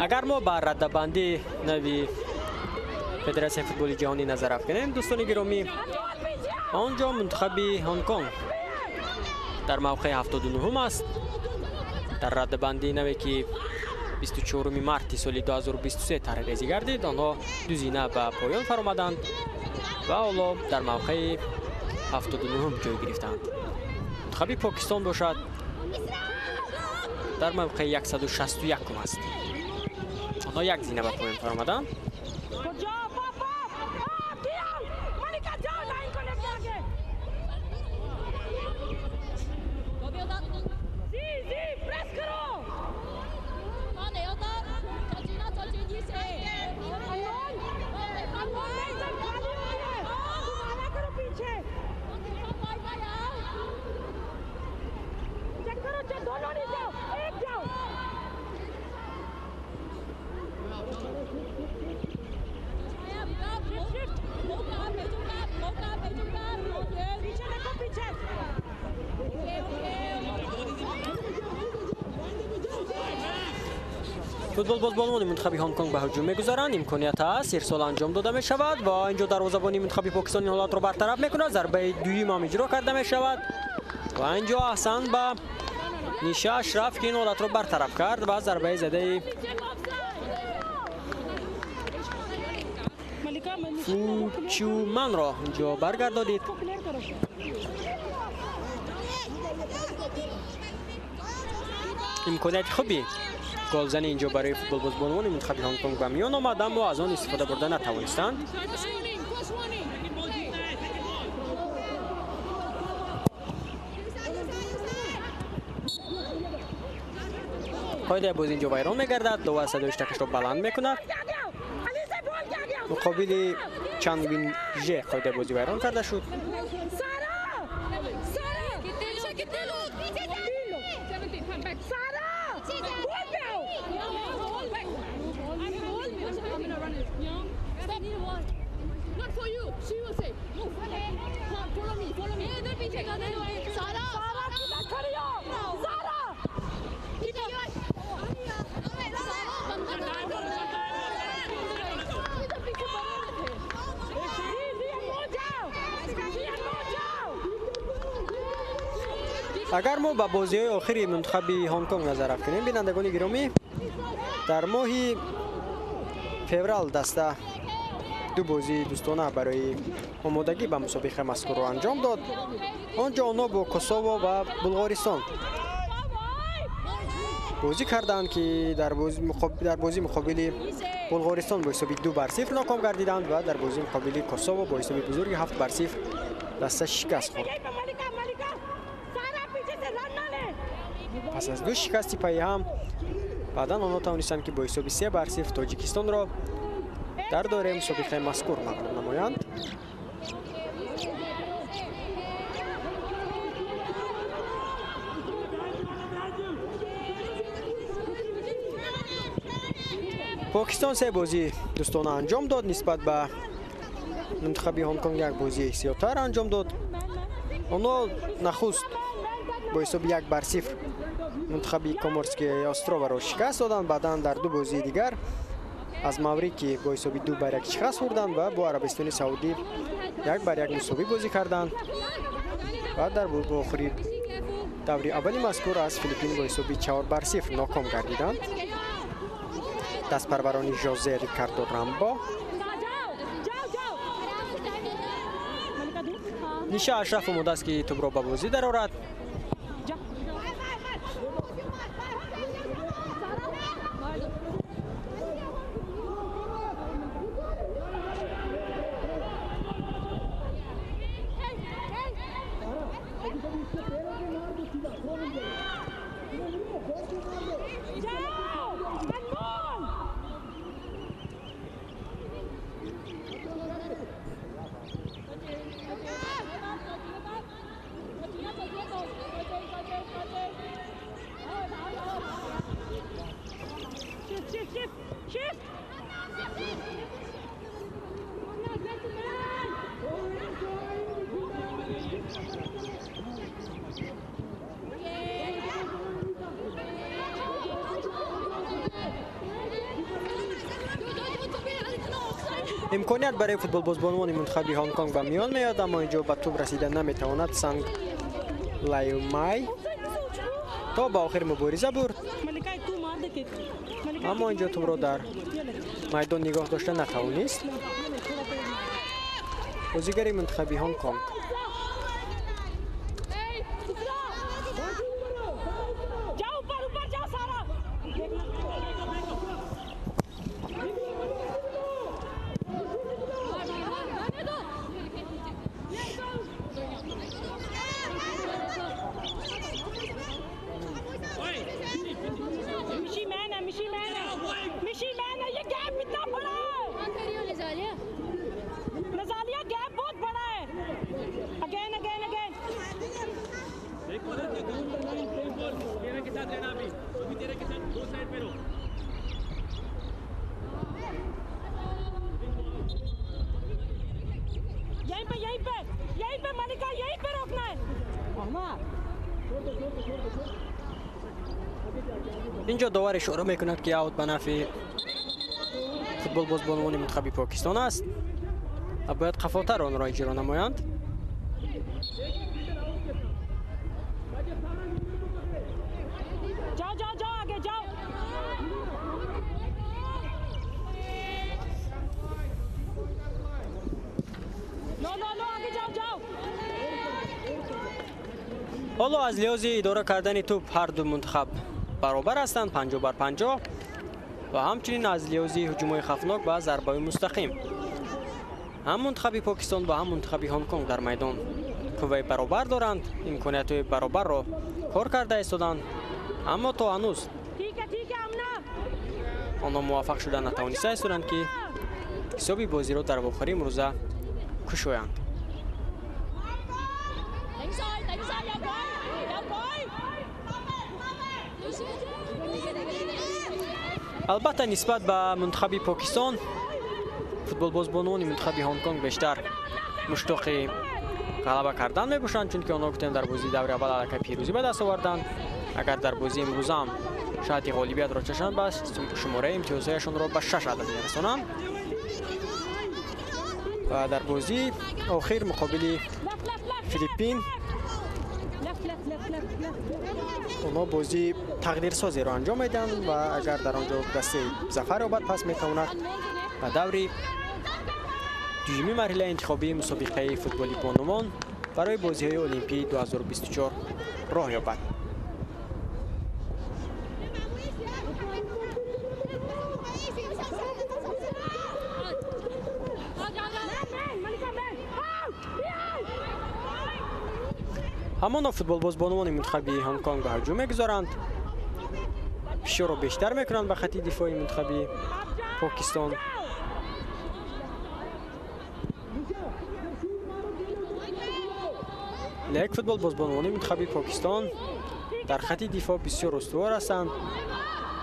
Агар мо ба раддабандии нави Федератсияи футболи ҷаҳонӣ назар афканем, дӯстони гиромӣ, он ҷо мунтахаби Ҳонконг дар мавқеи 79 аст. Дар раддабандии наве ки 24 марти соли 2023 таҳриррезӣ гардид, онҳо ду зина ба поён фаромаданд ва ҳоло дар мавқеи 79 ҷой гирифтанд. Мунтахаби Покистон бошад дар мавқеи 161 аст. Онҳо як зина ба поён фаромаданд. Футболбозбонони мунтахаби Ҳонконг ба ҳуҷум мегузаранд. Имконият ҳаст, ирсол анҷом дода мешавад ва инҷо дарвозабони мунтахаби Покистон ин ҳолатро бартараф мекунад. Зарбаи дуюм ҳам иҷро карда мешавад ва инҷо аҳсан ба Ниша Ашраф ки ин ҳолатро бартараф кард ва зарбаи задаи Фучуманро инҷо баргардонид. Имконияти хуби голзани инҷо барои футболбозбонони мунтахаби Ҳонконг ба миён омад, аммо аз он истифода бурда натавонистанд. Қоидаи бозӣ инҷо вайрон мегардад. Довар садои штакашро баланд мекунад. Муқобили Чан Вин Же қоидаи бозӣ вайрон карда шуд. Агар мо ба бозиҳои охири мунтахаби Ҳонконг назар афканем, бинандагони гиромӣ, дар моҳи феврал даста ду бозии дӯстона барои омодагӣ ба мусобиқаи мазкурро анҷом дод. Он ҷо онҳо бо Косово ва Булғористон бозӣ карданд, ки дар бозии муқобили Булғористон бо ҳисоби 2-0 ноком гардиданд ва дар бозии муқобили Косово бо ҳисоби бузурги 7-0 даста шикаст хӯрд. Пас аз ду шикасти пайи ҳам баъдан онҳо тавонистанд, ки бо ҳисоби 3-0 Тоҷикистонро дар доираи мусобиқаи мазкур мағлуб намоянд. Покистон се бозии дӯстона анҷом дод. Нисбат ба мунтахаби Ҳонконг як бозии зиёдтар анҷом дод. Онҳо нахуст бо ҳисоби 1-0 мунтахаби Коморские островаро шикаст доданд. Баъдан дар ду бозии дигар аз Маврики бо ҳисоби 2-1 шикаст хӯрданд ва бо Арабистони Саудӣ 1-1 мусовӣ бозӣ карданд ва дар охири даври аввали мазкур аз Филиппин бо ҳисоби 4-0 ноком гардиданд. Дастпарварони Жозе Рикардо Рамбо. Ниша Ашраф омодааст, ки тӯбро ба бозӣ дарорад. Имконият барои футболбозбонувони мунтахаби Ҳонконг ба миён меояд, аммо инҷо ба тӯб расида наметавонад. Санг Лаймай то ба охир мубориза бурд, аммо инҷо тӯбро дар майдон нигоҳ дошта натавонист. Бозигари мунтахаби Ҳонконг. Инҷо довар ишора мекунад, ки аут ба нафъи футболбозбонувони мунтахаби Покистон аст ва бояд қафотар онро иҷро намоянд. Ҳоло аз лиҳози идора кардани тӯб ҳар ду мунтахаб баробар ҳастанд, 50-50, ва ҳамчунин аз лиҳози ҳуҷумҳои хавфнок ва зарбаҳои мустақим. Ҳам мунтахаби Покистон ва ҳам мунтахаби Ҳонконг дар майдон қувваи баробар доранд, имкониятҳои баробарро кор карда истоданд, аммо то ҳанӯз онҳо муваффақ шуда натавониста истоданд, ки ҳисоби бозиро дар вохӯрии имрӯза кушоянд. Албатта, нисбат ба мунтахаби Покистон футболбозбонони мунтахаби Ҳонконг бештар муштоқи ғалаба кардан мебошанд, чунки онҳо гуфтем дар бозии даври аввал аллакай пирӯзӣ ба даст оварданд. Агар дар бозии имрӯза ҳам шояди ғолибиятро чашанд, бас шумораи имтиёзҳояшонро ба 6 адад мерасонанд. Ва дар бозии охир муқобили Филиппин онҳо бозии тақдирсозеро анҷом медиҳанд ва агар дар он ҷо дастаи зафар ёбад, пас метавонад ба даври дуюми марҳилаи интихобии мусобиқаи футболи бонувон барои бозиҳои Олимпии 2024 роҳ ёбад. Ҳамоно футболбозбонувони мунтахаби Ҳонконг ба ҳуҷум мегузоранд, фишорро бештар мекунанд ба хати дифои мунтахаби Покистон. Лек футболбозбонувони мунтахаби Покистон дар хати дифоъ бисёр устувор ҳастанд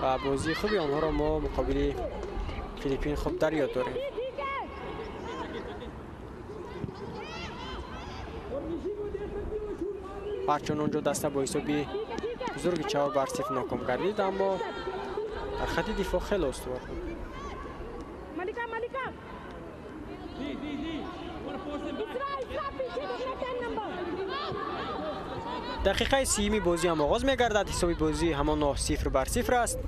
ва бозии хуби онҳоро мо муқобили Филиппин хуб дар ёд дорем. Ҳарчанд он ҷо даста бо ҳисоби бузурги 4-0 ноком гардид, аммо дар хати дифоъ хеле устувор буд. Дақиқаи 30-уми бозӣ ҳам оғоз мегардад. Ҳисоби бозӣ ҳамоно 0-0 аст.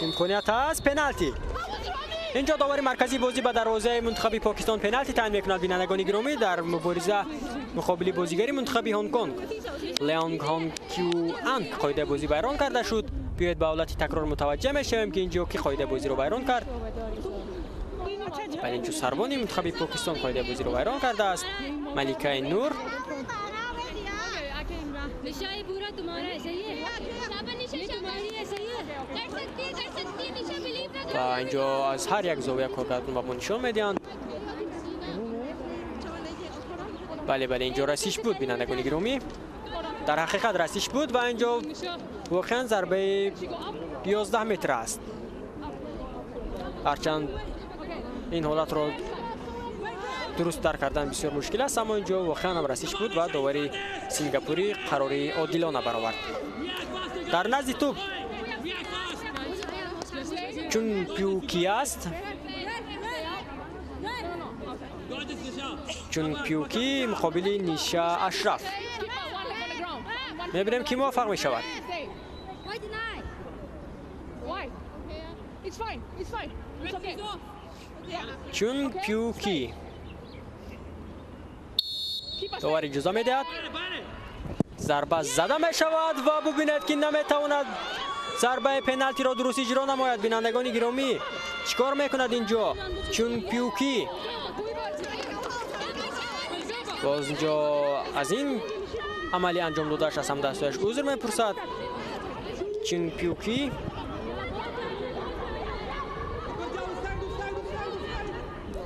Имконият ҳаст, пеналти. Инҷо довари марказии бозӣ ба дарвозаи мунтахаби Покистон пеналти таъин мекунад. Бинандагони гиромӣ, дар мубориза муқобили бозигари мунтахаби Ҳонконг Леонг Хон Кю Анг қоидаи бозӣ вайрон карда шуд. Биёед ба ҳолати такрор мутаваҷҷеҳ мешавем, ки инҷо ки қоидаи бозиро вайрон кард. Бале, инҷо сарбони мунтахаби Покистон қоидаи бозиро вайрон кардааст. Маликаи Нур. Ва инҷо аз ҳар як зовия коргардон ба мо нишон медиҳанд. Бале, бале, инҷо расиш буд, бинандагони гиромӣ. Дар ҳақиқат расиш буд ва инҷо воқеан зарбаи 11 метр аст. Ҳарчанд ин ҳолатро дуруст дарк кардан бисёр мушкил аст, аммо инҷо воқеан ҳам расиш буд ва довари сингапурӣ қарори одилона баровард. Дар назди тӯб Чун Пюки аст. Чун Пюки муқобили Ниша Ашраф. Мебинем, ки муваффақ мешавад. Чун Пюки. Довар иҷоза медиҳад. Зарба зада мешавад ва бубинед, ки наметавонад зарбаи пеналтиро дуруст иҷро намояд. Бинандагони гиромӣ, чӣ кор мекунад инҷо Чун Пюки? Боз инҷо аз ин амали анҷом додааш аз ҳамдастҳояш узр мепурсад. Чун Пюки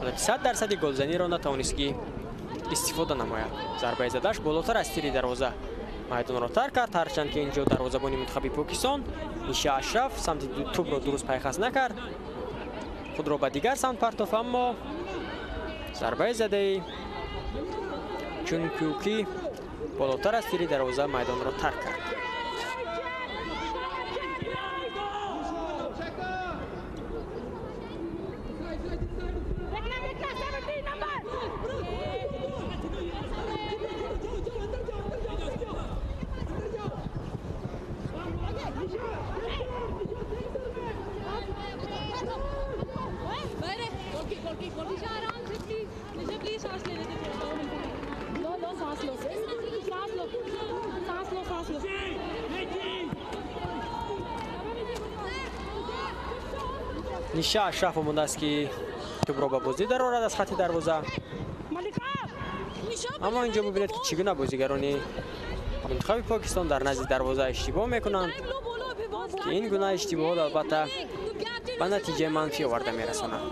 100% голзаниро натавонист, ки истифода намояд. Зарбаи задаш болотар аз тири дарвоза майдонро тарк кард, ҳарчанд ки инҷо дарвозабони мунтахаби Покистон Ниша Ашраф самти тӯбро дуруст пайхас накард, худро ба дигар самт партофт, аммо зарбаи задаи Чун Пюки болотар аз тири дарвоза майдонро тарк кард. Ниша Ашраф омодааст, ки тӯбро ба бозӣ дарорад аз хати дарвоза, аммо инҷо бубинед, ки чӣ гуна бозигарони мунтахаби Покистон дар назди дарвоза иштибоҳ мекунанд, ки ин гуна иштибоҳот албатта ба натиҷаи манфӣ оварда мерасонад.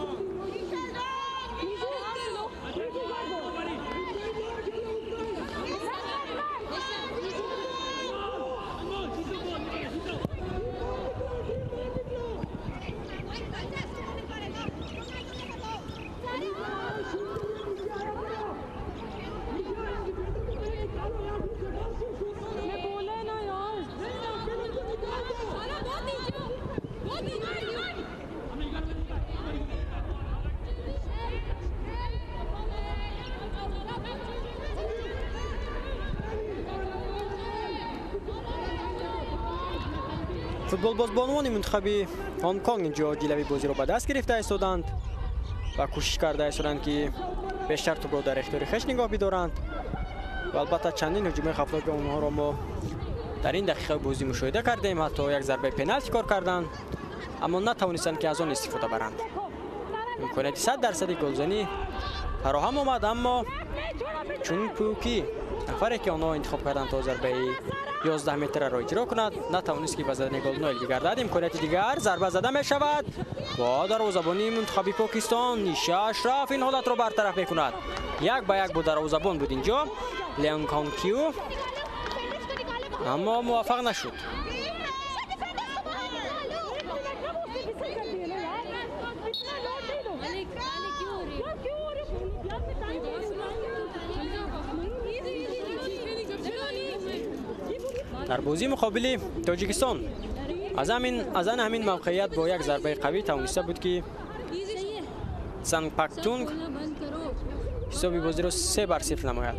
Футболбозбонувони мунтахаби Ҳонконг инҷо ҷилави бозиро ба даст гирифта истоданд ва кӯшиш карда истоданд, ки бештар тӯбро дар ихтиёри хеш нигоҳ бидоранд ва албатта чандин ҳуҷумаи хавфноки онҳоро мо дар ин дақиқаи бозӣ мушоҳида кардем. Ҳатто як зарбаи пеналти кор карданд, аммо натавонистанд, ки аз он истифода баранд. Имконияти 100% голзанӣ фароҳам омад, аммо чун Пӯкӣ, нафаре ки онҳо интихоб карданд то зарбаи 11 метраро иҷро кунад, натавонист, ки ба задани гол ноил бигардад. Имконияти дигар, зарба зада мешавад ва дарвозабони мунтахаби Покистон Ниша Ашраф ин ҳолатро бартараф мекунад. 1-1 бо дарвозабон буд инҷо Леон Конкю, аммо муваффақ нашуд. Дар бозии муқобили Тоҷикистон аз ҳамин мавқеият бо як зарбаи қавӣ тавониста буд, ки Цанг Пактунг ҳисоби бозиро 3-0 намояд,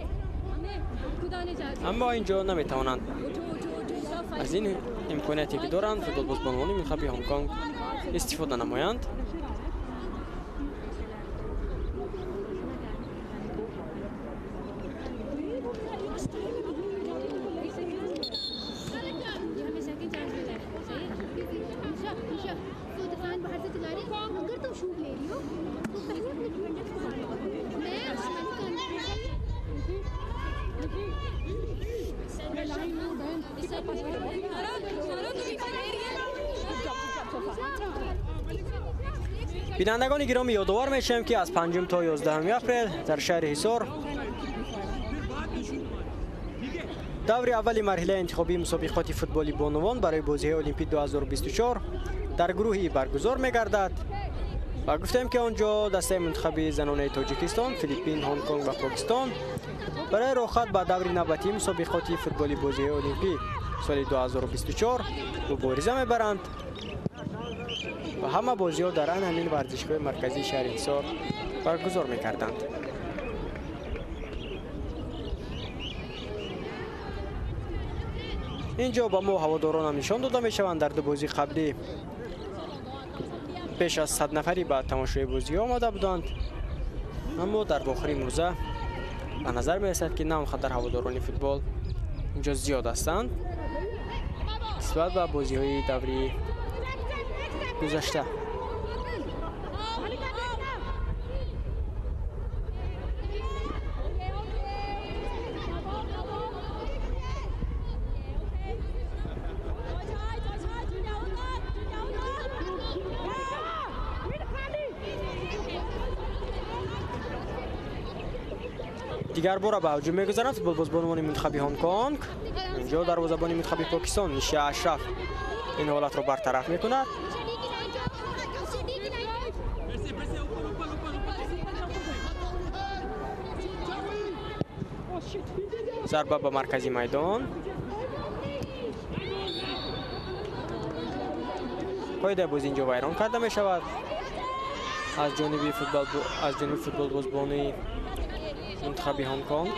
аммо инҷо наметавонанд аз ин имконияте, ки доранд, футболбозбонувони мунтахаби Ҳонконг истифода намоянд. Бинандагони гиромӣ, ёдовар мешавем, ки аз 5 то 11 апрел дар шаҳри Ҳисор даври аввали марҳилаи интихобии мусобиқоти футболи бонувон барои бозиҳои Олимпи 2024 дар гурӯҳи баргузор мегардад ва гуфтем, ки он ҷо дастаи мунтахаби занонаи Тоҷикистон, Филиппин, Ҳонконг ва Покистон барои роҳхат ба даври навбатии мусобиқоти футболи бозиҳои Олимпӣ соли 2024 мубориза мебаранд ва ҳама бозиҳо дар ан ҳамин варзишгоҳи марказии шаҳри Ҳисор баргузор мекарданд. Инҷо ба мо ҳаводоронам нишон дода мешаванд. Дар ду бозии қаблӣ беш аз 100 нафарӣ ба тамошои бозиҳо омада буданд, аммо дар вохӯри имрӯза ба назар мерасад, ки на он қадар ҳаводорони футбол инҷо зиёд ҳастанд нисбат ба бозиҳои даври гузашта. Дигар бора ба ҳуҷум мегузаранд футболбозбонувони мунтахаби Ҳонконг. Инҷо дарвозабони мунтахаби Покистон Ниша Ашраф ин ҳолатро бартараф мекунад. Зарба ба маркази майдон. Қоидаи бозӣ инҷо вайрон карда мешавад аз ҷониби футболбозбони мунтахаби Ҳонконг.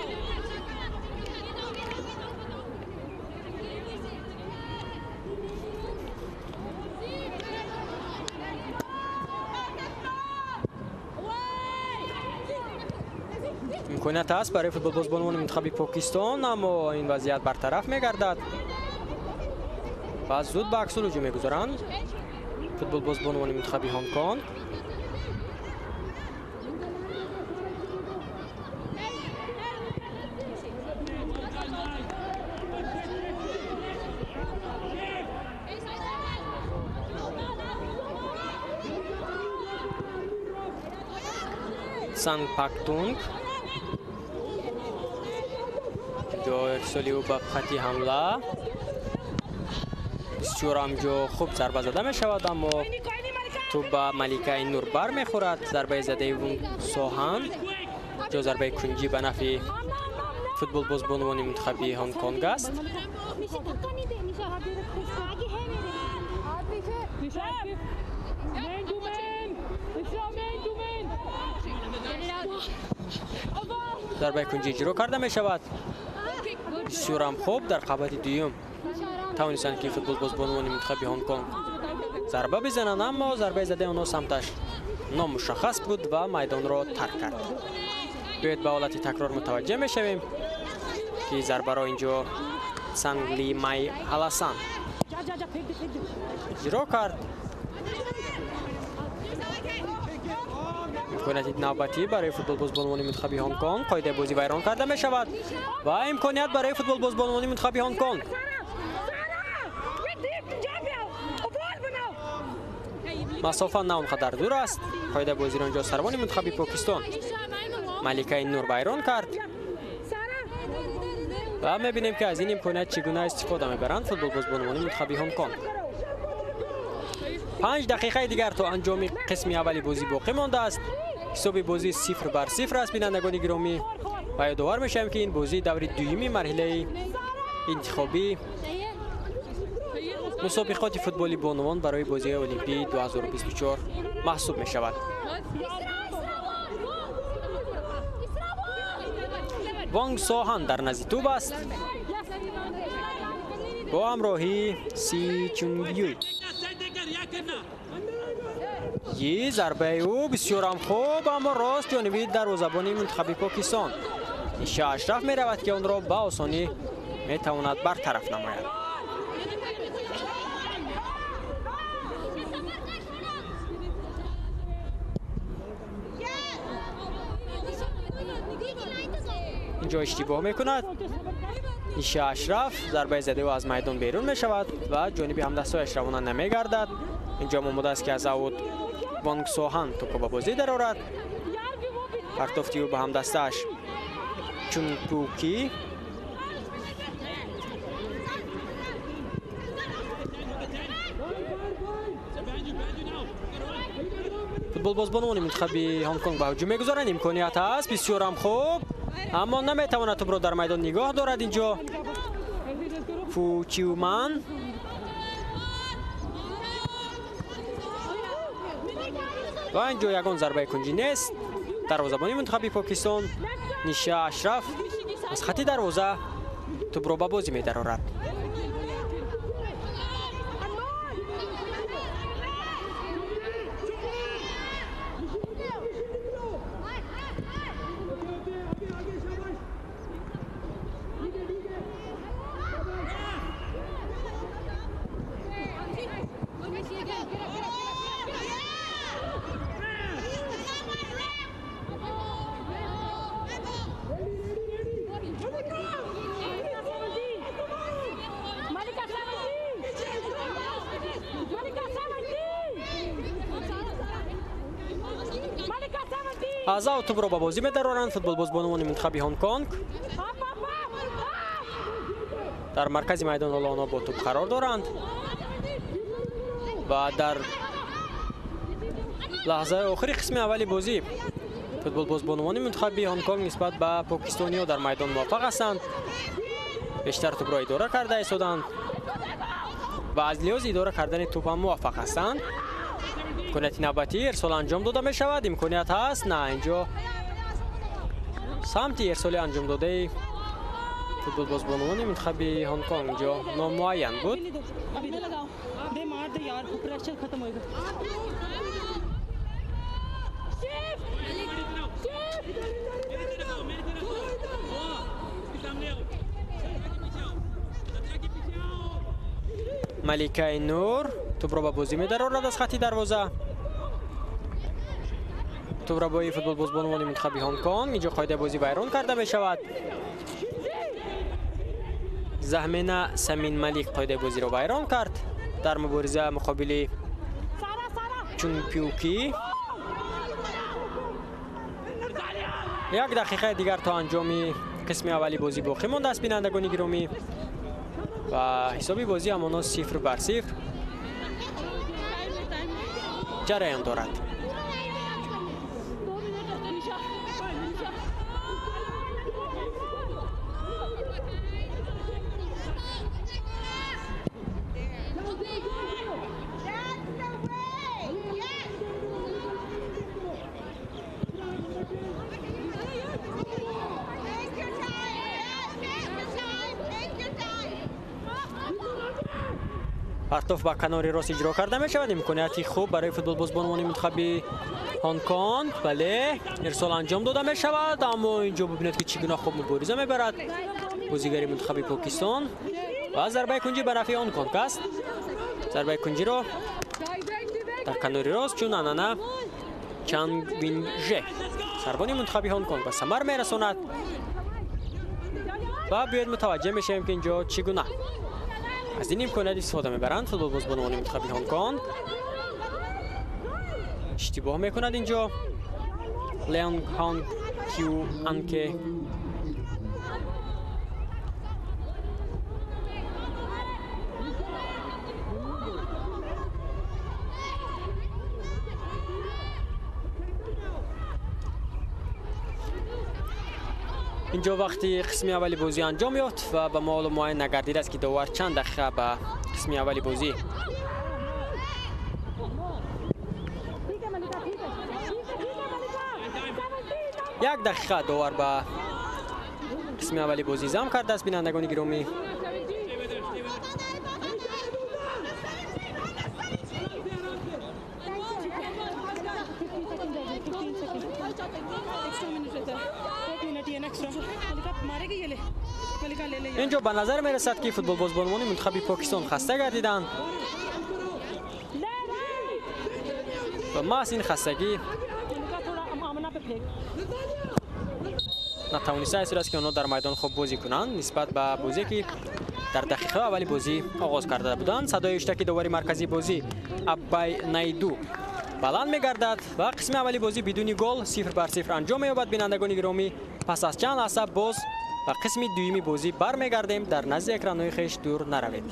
Имконият ҳаст барои футболбозбонони мунтахаби Покистон, аммо ин вазъият бартараф мегардад ва зуд ба аксул ҳуҷум мегузоранд футболбозбонони мунтахаби Ҳонконг. Санг Пактунг. Инҷо ирсоли ӯ ба хати ҳамла. Бисёр ҳамҷо хуб зарба зада мешавад, аммо тӯб ба Маликаи Нур бармехӯрад. Зарбаи задаи Вунг Соҳан. Ҷо зарбаи кунҷӣ ба нафъи футболбоз бонувони мунтахаби Ҳонконг аст. Зарбаи кунҷӣ иҷро карда мешавад. Бисёрам хуб дар қабати дуюм тавонистанд ки футболбоз бонувони мунтахаби Ҳонконг зарба бизананд, аммо зарбаи задаи онҳо самташ номушаххас буд ва майдонро тарк кард. Биёед ба ҳолати такрор мутаваҷҷеҳ мешавем ки зарбаро инҷо Сангли Май Ҳаласан иҷро кард. Имконияти навбатӣ барои футболбоз бонувони мунтахаби Ҳонконг. Қоидаи бозӣ вайрон карда мешавад ва имконият барои футболбоз бонувони мунтахаби Ҳонконг. Масофа на он қадар дур аст. Қоидаи бозиро инҷо сарвони мунтахаби Покистон Маликаи Нур вайрон кард ва мебинем ки аз ин имконият чӣ гуна истифода мебаранд футболбоз бонувони мунтахаби Ҳонконг. 5 дақиқаи дигар то анҷоми қисми аввали бозӣ боқӣ мондааст. Ҳисоби бозӣ 0-0 аст. Бинандагони гиромӣ, ва ёдовар мешавем ки ин бозӣ даври дуюми марҳилаи интихобӣ мусобиқоти футболи бонувон барои бозиҳои Олимпии 2024 маҳсуб мешавад. Вонг Соҳан дар назди тӯб аст бо ҳамроҳии Си Чунг Юй. Yi зарбаи ӯ бисёрам хуб, аммо рост ҷониби дарвозабони мунтахаби Покистон Иша Ашраф меравад ки онро ба осонӣ метавонад бартараф намояд. Инҷо иштибоҳ мекунад Иша Ашраф. Зарбаи задаи ӯ аз майдон берун мешавад ва ҷониби ҳамдастҳояш равона намегардад. Инҷо омода аст ки аз аут Вонг Соҳан тӯбро ба бозӣ дарорад. Партофти ӯ ба ҳамдастааш Чунпуки. Футболбозбонони мунтахаби Ҳонконг ба ҳуҷум мегузоранд. Имконият ҳаст, бисёрам хуб, аммо наметавонад тӯбро дар майдон нигоҳ дорад. Инҷо Фу Чиуман. Ва инҷо ягон зарбаи кунҷӣ нест. Дарвозабони мунтахаби Покистон Ниша Ашраф аз хати дарвоза тӯбро ба бозӣ медарорад. Аз аут тӯбро ба бозӣ медароранд футболбозбонони мунтахаби Ҳонконг. Дар маркази майдон ҳоло онҳо бо тӯб қарор доранд ва дар лаҳзаи охири қисми аввали бозӣ футболбозбонони мунтахаби Ҳонконг нисбат ба покистониҳо дар майдон муваффақ ҳастанд. Бештар тӯбро идора карда истоданд ва аз лиҳози идора кардани тӯб ҳам муваффақ ҳастанд. Имконияти навбатӣ ирсол анҷом дода мешавад. Имконият ҳаст, на инҷо самти ирсоли анҷом додаи футболбозбонони мунтахаби Ҳонконг инҷо номуайян буд. Маликаи Нур тӯбро ба бозӣ медарорад аз хати дарвоза. Тӯбрабои футболбозбонони мунтахаби Ҳонконг. Инҷо қоидаи бозӣ вайрон карда мешавад. Заҳмена Самин Малик қоидаи бозиро вайрон кард дар мубориза муқобили Чунпюки. Як дақиқаи дигар то анҷоми қисми аввали бозӣ боқӣ мондааст, бинандагони гиромӣ, ва ҳисоби бозӣ ҳамоно 0-0 ҷараён дорад. Партоф ба канори рост иҷро карда мешавад. Имконияти хуб барои футболбозбонони мунтахаби Ҳонконг. Бале, ирсол анҷом дода мешавад, аммо инҷо бибинед ки чӣ гуна хуб мубориза мебарад бозигари мунтахаби Покистон ва зарбаи кунҷӣ ба нафъи Ҳонконг аст. Зарбаи кунҷиро дар канори рост чун анана Чанг Винже сарбони мунтахаби Ҳонконг ба самар мерасонад ва биёед мутаваҷҷеҳ мешавем ки инҷо чӣ гуна аз ин имконият истифода мебаранд футболбозбонони мунтахаби Ҳонконг. Иштибоҳ мекунад инҷо Леонг Хонг Кю Анке. Инҷо вақти қисми аввали бозӣ анҷом ёфт ва ба мо ҳоло муайян нагардидааст ки довар чанд дақиқа ба қисми аввали бозӣ як дақиқа довар ба қисми аввали бозӣ зам кардааст, бинандагони гиромӣ. Инҷо ба назар мерасад ки футболбозбонони мунтахаби Покистон хаста гардиданд ва маҳз ин хастагӣ натавониста аст ки онҳо дар майдон хуб бозӣ кунанд нисбат ба бозие ки дар дақиқаи аввали бозӣ оғоз карда буданд. Садои иштаки довари марказии бозӣ Аббай Найду баланд мегардад ва қисми аввали бозӣ бидуни гол 0-0 анҷом меёбад. Бинандагони гиромӣ, пас аз чанд лаҳза боз ба қисми дуюми бозӣ бармегардем. Дар назди экранҳои хеш дур наравед.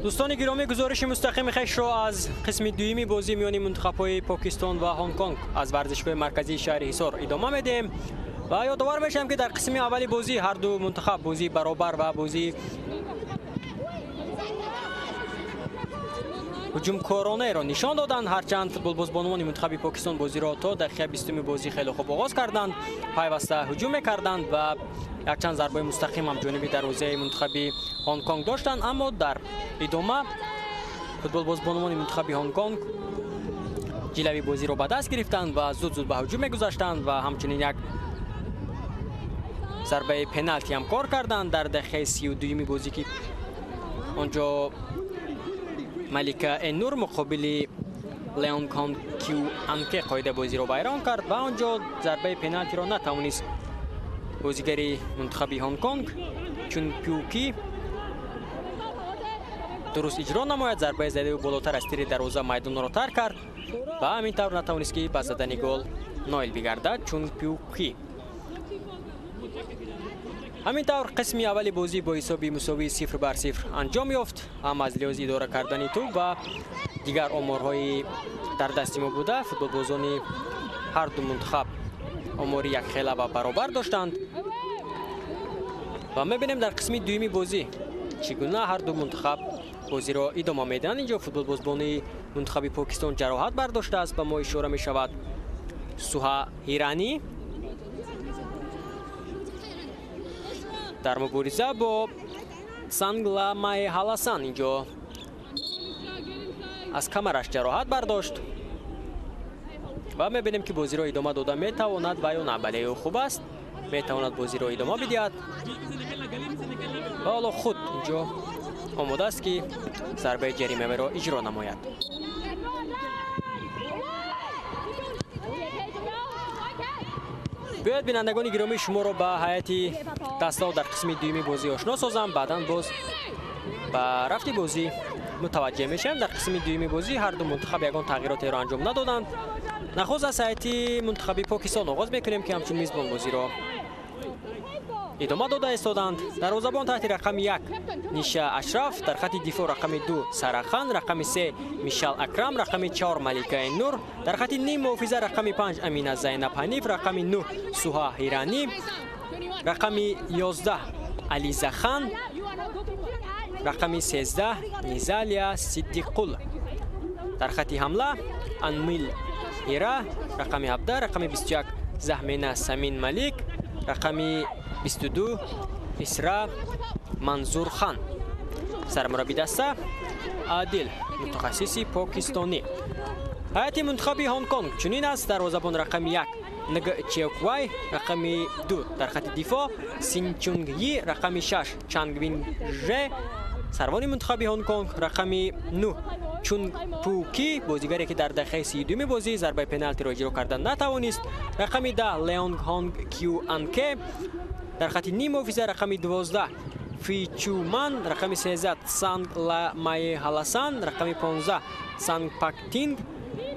Дӯстони гиромӣ, гузориши мустақими хешро аз қисми дуюми бозӣ миёни мунтахабҳои Покистон ва Ҳонконг аз варзишгоҳи марказии шаҳри Ҳисор идома медиҳем ва ёдовар мешавем, ки дар қисми аввали бозӣ ҳар ду мунтахаб бозии баробар ва бозии ҳуҷумкоронаеро нишон доданд. Ҳарчанд футболбозбонувони мунтахаби Покистон бозиро то дақиқаи 20-уми бозӣ хеле хуб оғоз карданд, пайваста ҳуҷум мекарданд ва якчанд зарбаи мустақим ҳам ҷониби дарвозаи мунтахаби Ҳонконг доштанд, аммо дар идома футболбозбонувони мунтахаби Ҳонконг ҷилави бозиро ба даст гирифтанд ва зуд-зуд ба ҳуҷум мегузаштанд ва ҳамчунин як зарбаи пеналти ҳам кор карданд дар дақиқаи 32-юми бозӣ, ки онҷо Малика Энур муқобили Леон Кон Кю Анке қоида бозиро вайрон кард ва онҷо зарбаи пеналтиро натавонист бозигари мунтахаби Ҳонконг Чун Пюки дуруст иҷро намояд. Зарбаи задаи болотар аз тири дарвоза майдонро тарк кард ва ҳамин тавр натавонист, ки ба задани гол ноил бигардад Чун Пюки. Ҳамин тавр қисми аввали бозӣ бо ҳисоби мусовии 0-0 анҷом ёфт. Ҳам аз лиҳози идора кардани тӯб ва дигар оморҳои дар дасти мо буда, футболбозони ҳар ду мунтахаб омори якхела ва баробар доштанд ва мебинем дар қисми дуюми бозӣ чӣ гуна ҳар ду мунтахаб бозиро идома медиҳанд. Инҷо футболбозбони мунтахаби Покистон ҷароҳат бардоштааст, ба мо ишора мешавад Суҳа Ҳиранӣ дар мубориза бо Сангла Май Ҳаласан. Инҷо аз камараш ҷароҳат бардошт ва мебинем, ки бозиро идома дода метавонад ва ё на. Бале, ӯ хуб аст, метавонад бозиро идома бидиҳад ва ҳоло худ инҷо омода аст, ки зарбаи ҷаримаро иҷро намояд. Биёед, бинандагони гиромӣ, шуморо ба ҳайати дастаҳо дар қисми дуюми бозӣ ошно созам, баъдан боз ба рафти бозӣ мутаваҷҷеҳ мешавем. Дар қисми дуюми бозӣ ҳар ду мунтахаб ягон тағйиротеро анҷом надоданд. Нахуст аз ҳайати мунтахаби Покистон оғоз мекунем, ки ҳамчун мизбон бозиро идома дода истоданд. Дарвозабон таҳти рақами 1 Ниша Ашраф, дар хати дифоъ рақами 2 Сарахан, рақами 3 Мишал Акрам, рақами 4 Малика Нур, дар хати ним муҳофиза рақами 5 Амина Зайнаб Ҳаниф, рақами 9 Суҳа Ҳиранӣ, рақами 11 Ализа Хан, рақами 13 Низалия Сиддиқул. Дар хати ҳамла Анмил Ҳира, рақами 17, рақами 21 Заҳмена Самин Малик, рақами 22 Исра Манзурхан. Сармурабби даста Адил, мутахассиси покистонӣ. Ҳайати мунтахаби Ҳонконг чунин аст: дарвозабон рақами 1 Нг Чеоквай, рақами 2 дар хати дифоъ Син Чунг Йи, рақами 6 Чанг Вин Же, сарвони мунтахаби Ҳонконг, рақами 9 Чунг Пу Ки, бозигаре ки дар дақиқаи 32-ми бозӣ зарбаи пеналтиро иҷро карда натавонист, рақами 10 Леонг Хонг Кю Анке, дар хати ним муҳофиза рақами 12 Фи Чу Ман, рақами 13 Санг Ла Май Ҳаласан, рақами 15 Санг Пак Тинг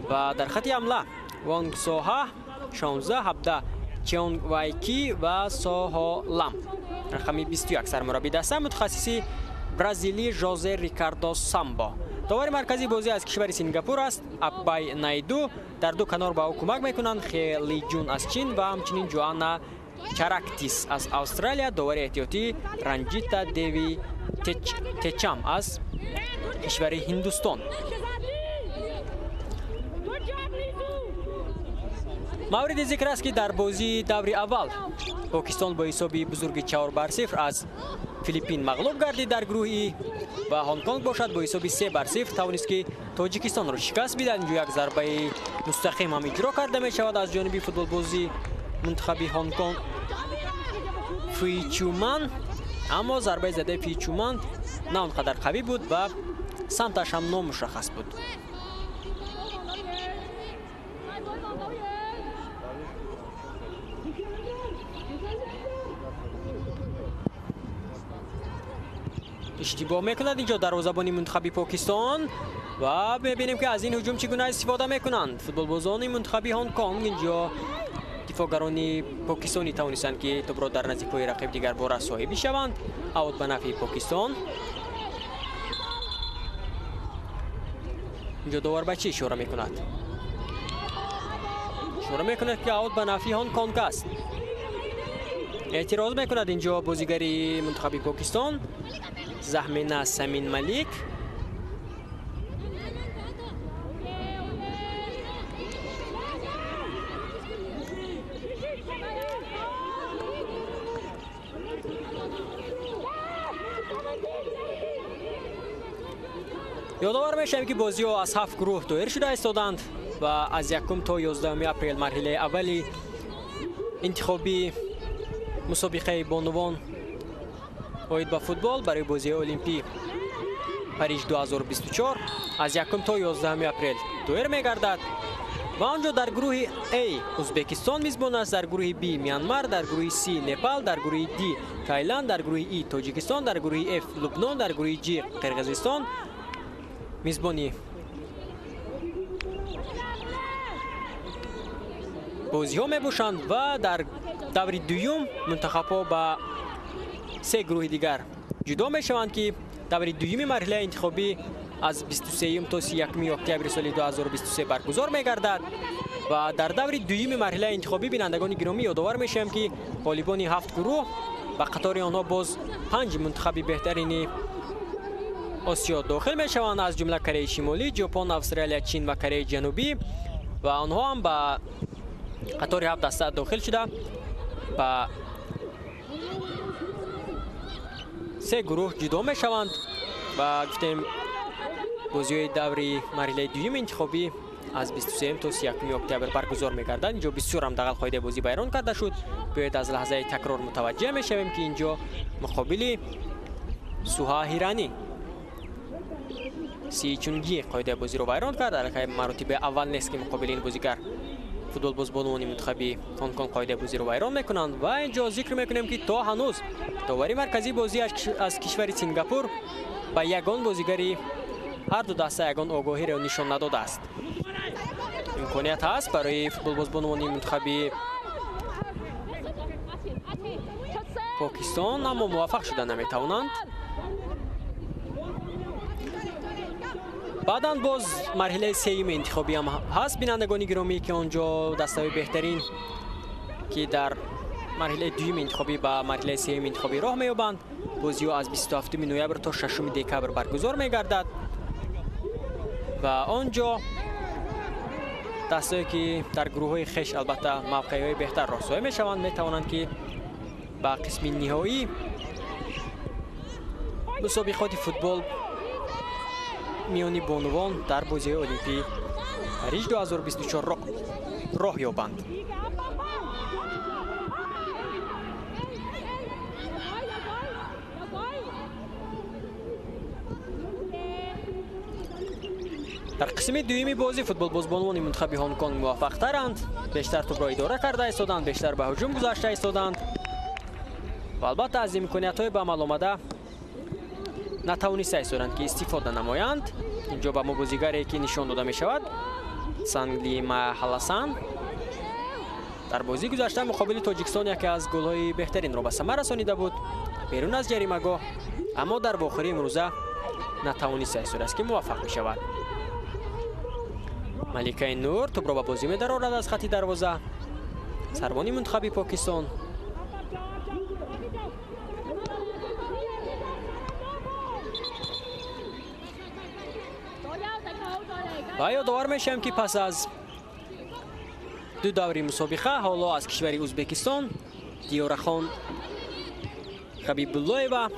ва дар хати ҳамла Вонг Соҳа 16, 17 Чеонг Вай Ки ва Соҳо Лам. Рақами 21 сармурабби даста мутахассиси бразилӣ Жозе Рикардо Самбо. Довари марказии бозӣ аз кишвари Сингапур аст Аббай Найду. Дар ду канор ба ӯ кӯмак мекунанд Хе Ли Ҷун аз Чин ва ҳамчунин Ҷоанна Чарактис аз Австралия. Довари эҳтиётӣ Ранҷита Деви Течам аз кишвари Ҳиндустон. Мавриди зикр аст, ки дар бозии даври аввал Покистон бо ҳисоби бузурги 4-0 аз Филиппин мағлуб гардид дар гурӯҳи ва Ҳонконг бошад бо ҳисоби 3-0 тавонист, ки Тоҷикистонро шикаст бидиҳад. Инҷо як зарбаи мустақим ҳам иҷро карда мешавад аз ҷониби футболбози мунтахаби Ҳонконг Фичуман, аммо зарбаи задаи Фичуман на он қадар қавӣ буд ва самташ ҳам номушаххас буд. Иштибоҳ мекунад инҷо дарвозабони мунтахаби Покистон ва мебинем, ки аз ин ҳуҷум чӣ гуна истифода мекунанд футболбозони мунтахаби Ҳонконг. Инҷо дифоъгарони покистонӣ тавонистанд, ки тӯбро дар назди пои рақиб дигарбора соҳиб бишаванд. Аут ба нафъи Покистон. Инҷо довар ба чӣ ишора мекунад? Ишора мекунад, ки аут ба нафъи Ҳонконг аст. Эътироз мекунад инҷо бозигари мунтахаби Покистон Заҳмина Самин Малик. Ёдовар мешавем, ки бозиҳо аз 7 гурӯҳ доир шуда истоданд ва аз 1 то 11 апрел марҳилаи аввали интихобии мусобиқаи бонувон оид ба футбол барои бозиҳои Олимпӣ Париж 2024 аз 1 то 11 апрел доир мегардад ва он ҷо дар гурӯҳи А Узбекистон мизбон аст, дар гурӯҳи Б Мянмар, дар гурӯҳи С Непал, дар гурӯҳи Д Таиланд, дар гурӯҳи И Тоҷикистон, дар гурӯҳи Ф Лубнон, дар гурӯҳи Ҷ Қирғизистон мизбони бозиҳо мебошанд ва дар даври дуюм мунтахабҳо ба 3 гурӯҳи дигар ҷудо мешаванд, ки даври дуюми марҳилаи интихобӣ аз 23 то 31 октябри соли 2023 баргузор мегардад ва дар даври дуюми марҳилаи интихобӣ, бинандагони гиромӣ, ёдовар мешавем, ки ғолибони 7 гурӯҳ ба қатори онҳо боз 5 мунтахаби беҳтарини Осиё дохил мешаванд, аз ҷумла Кореяи Шимолӣ, Ҷопон, Австралия, Чин ва Кореяи Ҷанубӣ ва онҳо ҳам ба қатори 7 даста дохил шуда ба 3 гурӯҳ ҷудо мешаванд ва гуфтем бозиҳои даври марҳилаи дуюми интихобӣ аз 23 то 31 октябр баргузор мегардад. Инҷо бисёр ҳам дағал қоидаи бозӣ вайрон карда шуд. Биёед аз лаҳзаи такрор мутаваҷҷеҳ мешавем, ки инҷо муқобили Суҳа Ҳиранӣ Си Чунги қоидаи бозиро вайрон кард. Аллакай маротиби аввал нест, ки муқобили ин бозигар футболбозбонувони мунтахаби Ҳонконг қоидаи бозиро вайрон мекунанд ва инҷо зикр мекунем, ки то ҳанӯз довари марказии бозӣ аз кишвари Сингапур ба ягон бозигари ҳар ду даста ягон огоҳиро нишон надодааст. Имконият ҳаст барои футболбозбонувони мунтахаби Покистон, аммо муваффақ шуда наметавонанд. Баъдан боз марҳилаи сеюми интихобӣ ҳам ҳаст, бинандагони гиромӣ, ки он ҷо дастаҳои беҳтарин, ки дар марҳилаи дуюми интихобӣ ба марҳилаи сеюми интихобӣ роҳ меёбанд. Бозиҳо аз 27 ноябр то 6 декабр баргузор мегардад ва он ҷо дастаҳое, ки дар гурӯҳҳои хеш албатта мавқеъҳои беҳтар роҳсоя мешаванд, метавонанд, ки ба қисми ниҳоӣ мусобиқоти футбол миёни бонувон дар бозиҳои Олимпии Париж 2024 роҳ ёбанд. Дар қисми дуюми бозӣ футболбозбонувони мунтахаби Ҳонконг муваффақтаранд, бештар тӯбро идора карда истоданд, бештар ба ҳуҷум гузашта истоданд ва албатта аз имкониятҳои ба амал омада натавониста истоданд, ки истифода намоянд. Инҷо ба мо бозигаре, ки нишон дода мешавад, Сангли Маҳаласан, дар бозии гузашта муқобили Тоҷикистон яке аз голҳои беҳтаринро ба самар расонида буд берун аз ҷаримагоҳ, аммо дар вохӯрии имрӯза натавониста истодааст, ки муваффақ мешавад. Маликаи Нур тӯбро ба бозӣ медарорад аз хати дарвоза. Сарбони мунтахаби Покистон ва ёдовар мешавем, ки пас аз 2 даври мусобиқа ҳоло аз кишвари Узбекистон Диёрахон Хабибуллоева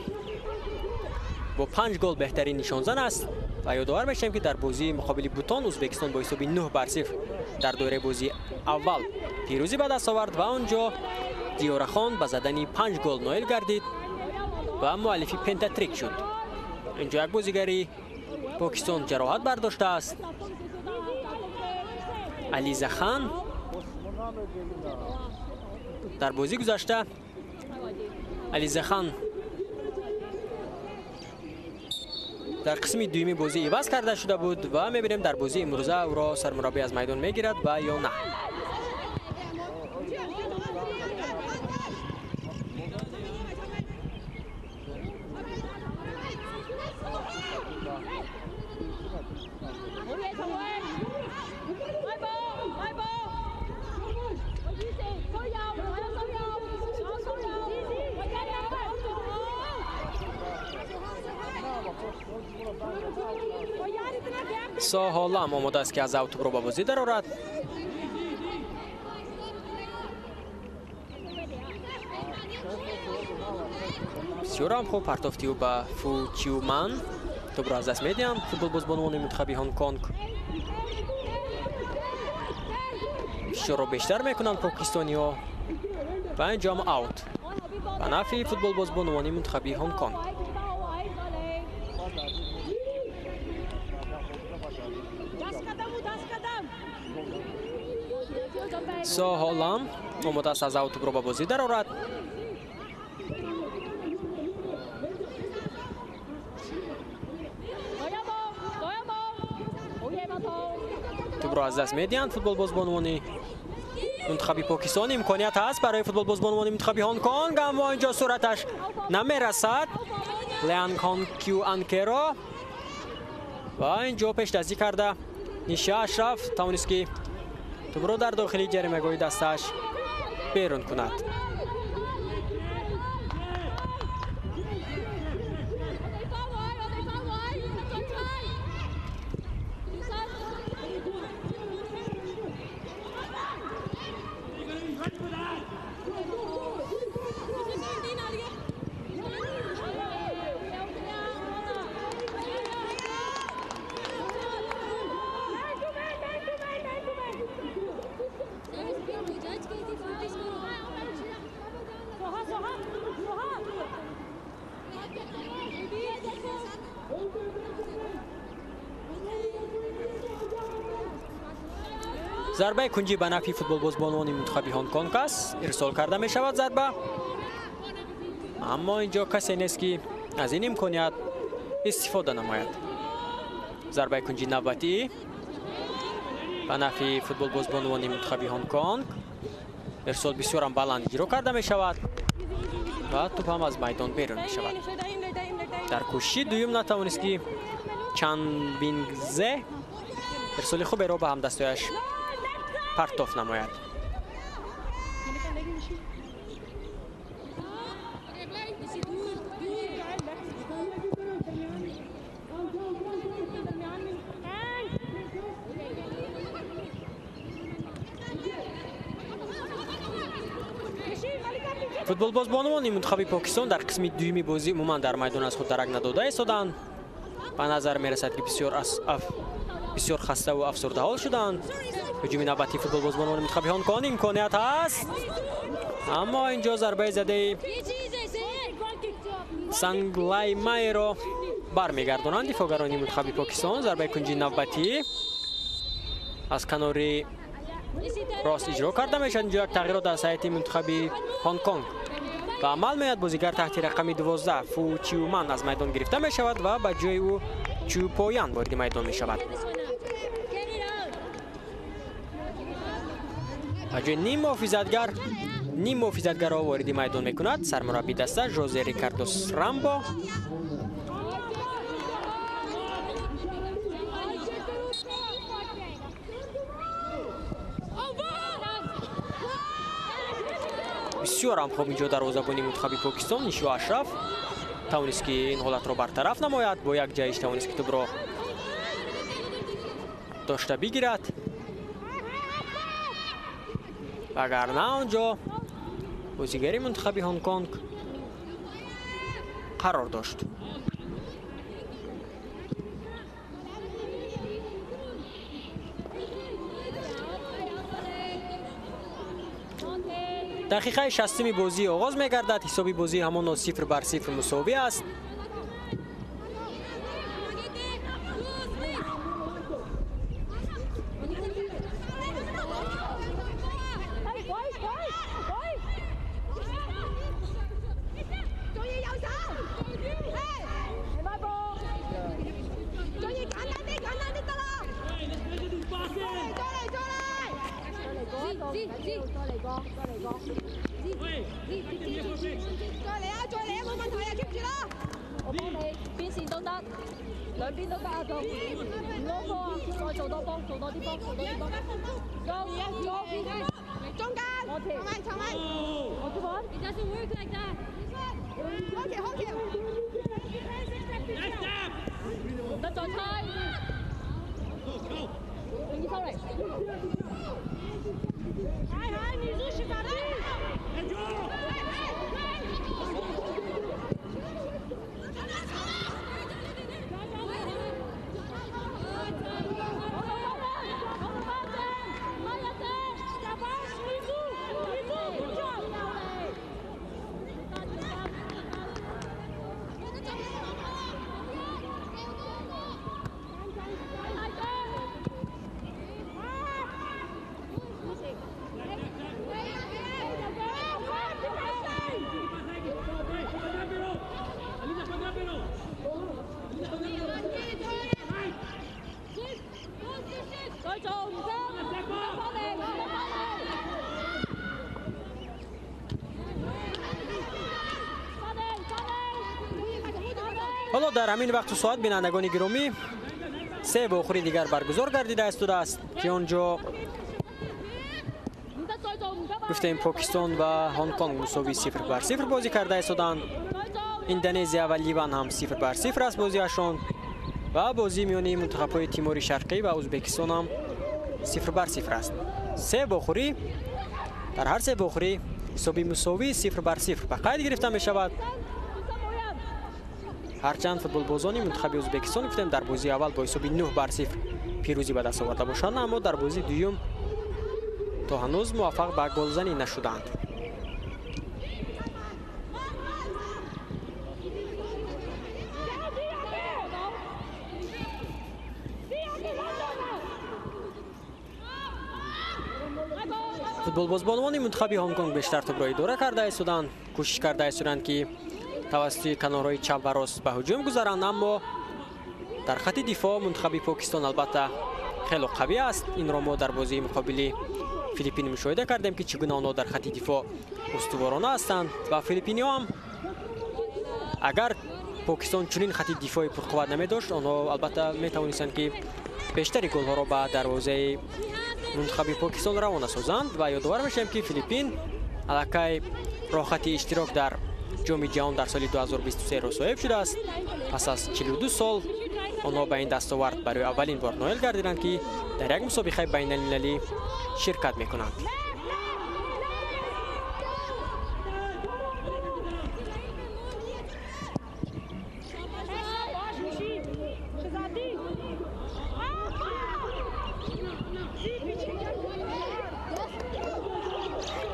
бо 5 гол беҳтарин нишонзан аст ва ёдовар мешавем, ки дар бозии муқобили Бутон Узбекистон бо ҳисоби 9-0 дар доираи бозии аввал пирӯзӣ ба даст овард ва он ҷо Диёрахон ба задани 5 гол ноил гардид ва муаллифи пентатрик шуд. Инҷо як бозигари Покистон ҷароҳат бардоштааст. Ализахан дар бозӣ гузашта Ализахан дар қисми дуюми бозӣ иваз карда шуда буд ва мебинем дар бозии имрӯза ӯро сармураббӣ аз майдон мегирад ва ё на. Соҳолам омода аст, ки аз ав тӯбро ба бозӣ дарорад. Бисёрам хуб партофти ӯ ба Фу Чиуман. Тӯбро аз даст медиҳанд футболбозбонувони мунтахаби Ҳонконг. Фишорро бештар мекунанд покистониҳо ва инҷо ҳам аут ба нафъи футболбозбонувони мунтахаби Ҳонконг. Соҳолам омода аст аз ав тӯбро ба бозӣ дарорад. Тӯбро аз даст медиҳанд футболбозбонувони мунтахаби Покистон. Имконият ҳаст барои футболбозбонувони мунтахаби Ҳонконг, аммо инҷо сураташ намерасад. Лянг Хон Кю Анкеро ва инҷо пешдастӣ карда Ниша Ашраф тавонист, ки тӯбро дар дохили ҷаримагоҳи дастааш берун кунад. Зарбаи кунҷӣ ба нафъи футболбозбонувони мунтахаби Ҳонконг аст. Ирсол карда мешавад зарба, аммо инҷо касе нест, ки аз ин имконият истифода намояд. Зарбаи кунҷи навбатӣ ба нафъи футболбозбонувони мунтахаби Ҳонконг. Ирсол бисёрам баланд иҷро карда мешавад ва тӯп ҳам аз майдон берун мешавад. Дар кӯшиши дуюм натавонист, ки Чан Бингзе ирсоли хуберо ба ҳамдастояш партоф намояд. Футболбозбонувони мунтахаби Покистон дар қисми дуюми бозӣ умуман дар майдон аз худ дарак надода истоданд. Ба назар мерасад, ки бисёр хаставу афсурдаҳол шуданд. Ҳуҷуми навбатии футболбозбонувони мунтахаби Ҳонконг, имконият ҳаст, аммо инҷо зарбаи задаи Санглаймайро бармегардонанд дифоъгарони мунтахаби Покистон. Зарбаи кунҷи навбатӣ аз канори рост иҷро карда мешавад. Инҷо як тағйирот дар ҳайати мунтахаби Ҳонконг ба амал меояд. Бозигар таҳти рақами 12 Фу Чиуман аз майдон гирифта мешавад ва ба ҷои ӯ Чу Поян вориди майдон мешавад. Ба ҷои ним муҳофизатгарро вориди майдон мекунад сармурабби даста Жозе Рикардо Рамбо. Бисёрам хуб инҷо дарвозабони мунтахаби Покистон Нишо Ашраф тавонист, ки ин ҳолатро бартараф намояд. Бо як ҷаҳиш тавонист, ки тӯбро дошта бигирад. Вагарна онҷо бозигари мунтахаби Ҳонконг қарор дошт. Дақиқаи 60-уми бозӣ оғоз мегардад. Ҳисоби бозӣ ҳамоно 0-0 мусовӣ аст. ҳоло дар ҳамин вақту соат, бинандагони гиромӣ, се вохӯри дигар баргузор гардида истодааст, ки он ҷо гуфтем, Покистон ва Ҳонконг мусовии 0-0 бозӣ карда истоданд. Индонезия ва Ливан ҳам 0-0 аст бозиашон ва бозии миёни мунтахабҳои Тимори Шарқӣ ва Ӯзбекистон ҳам 0-0 аст. Се вохӯрӣ, дар ҳар се вохӯрӣ ҳисоби мусовии 0-0 ба қайд гирифта мешавад. Ҳарчанд футболбозони мунтахаби Ӯзбекистон, гуфтем, дар бозии аввал бо ҳисоби 9-0 пирӯзӣ ба даст оварда бошанд, аммо дар бозии дуюм то ҳанӯз муваффақ ба голзанӣ нашуданд. Футболбозбонони мунтахаби Ҳонконг бештар тӯбро идора карда истоданд, кӯшиш карда истоданд, ки тавассути канорҳои чап ва рост ба ҳуҷум гузаранд, аммо дар хати дифоъ мунтахаби Покистон албатта хело қавӣ аст. Инро мо дар бозии муқобили Филиппин мушоҳида кардем, ки чӣ гуна онҳо дар хати дифоъ устуворона ҳастанд ва филиппиниҳо ҳам, агар Покистон чунин хати дифои пурқувват намедошт, онҳо албатта метавонистанд, ки бештари голҳоро ба дарвозаи мунтахаби Покистон равона созанд. Ва ёдовар мешавем, ки Филиппин аллакай роҳхати иштирок дар Ҷоми ҷаҳон дар соли 2023-ро соҳиб шудааст. Пас аз 42 сол онҳо ба ин дастовард барои аввалин бор ноил гардиданд, ки дар як мусобиқаи байналмилалӣ ширкат мекунанд.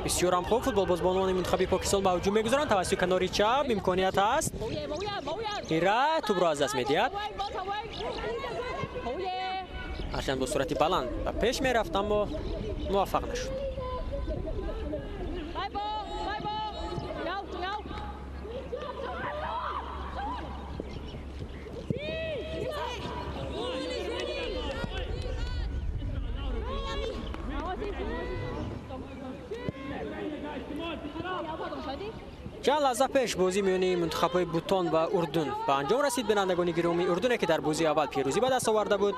Бисёрам хуб футболбозбонони мунтахаби Покистон ба ҳуҷум мегузаранд тавассути канори чап. Имконият ҳаст, Ҳира тӯбро аз даст медиҳад. Ҳарчанд бо суръати баланд ба пеш мерафт, аммо муваффақ нашуд. Чанд лаҳза пеш бозӣ миёни мунтахабҳои Бутон ва Урдун ба анҷом расид. Бинандагони гиромӣ, Урдуне, ки дар бозии аввал пирӯзӣ ба даст оварда буд,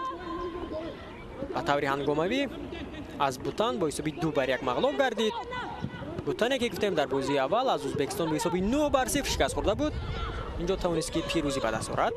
ба таври ҳангомавӣ аз Бутан бо ҳисоби 2-1 мағлуб гардид. Бутане, ки гуфтем, дар бозии аввал аз Ӯзбекистон бо ҳисоби 9-0 шикаст хӯрда буд, инҷо тавонист, ки пирӯзӣ ба даст орад.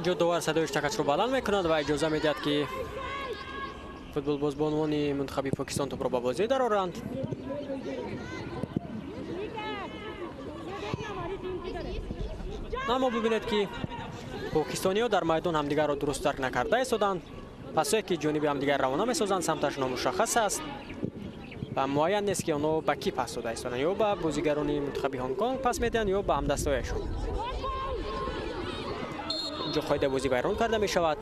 Инҷо довар садои штакачро баланд мекунад ва иҷоза медиҳад, ки футболбозбонувони мунтахаби Покистон тӯпро ба бозӣ дароранд. Аммо бибинед, ки покистониҳо дар майдон ҳамдигарро дуруст дарк накарда истоданд. Пасое ки ҷониби ҳамдигар равона месозанд, самташ номушаххас аст ва муайян нест, ки онҳо ба кӣ пас дода истоданд: ё ба бозигарони мунтахаби Ҳонгконг пас медиҳанд, ё ба ҳамдастҳояшон. Инҷо қоидаи бозӣ вайрон карда мешавад.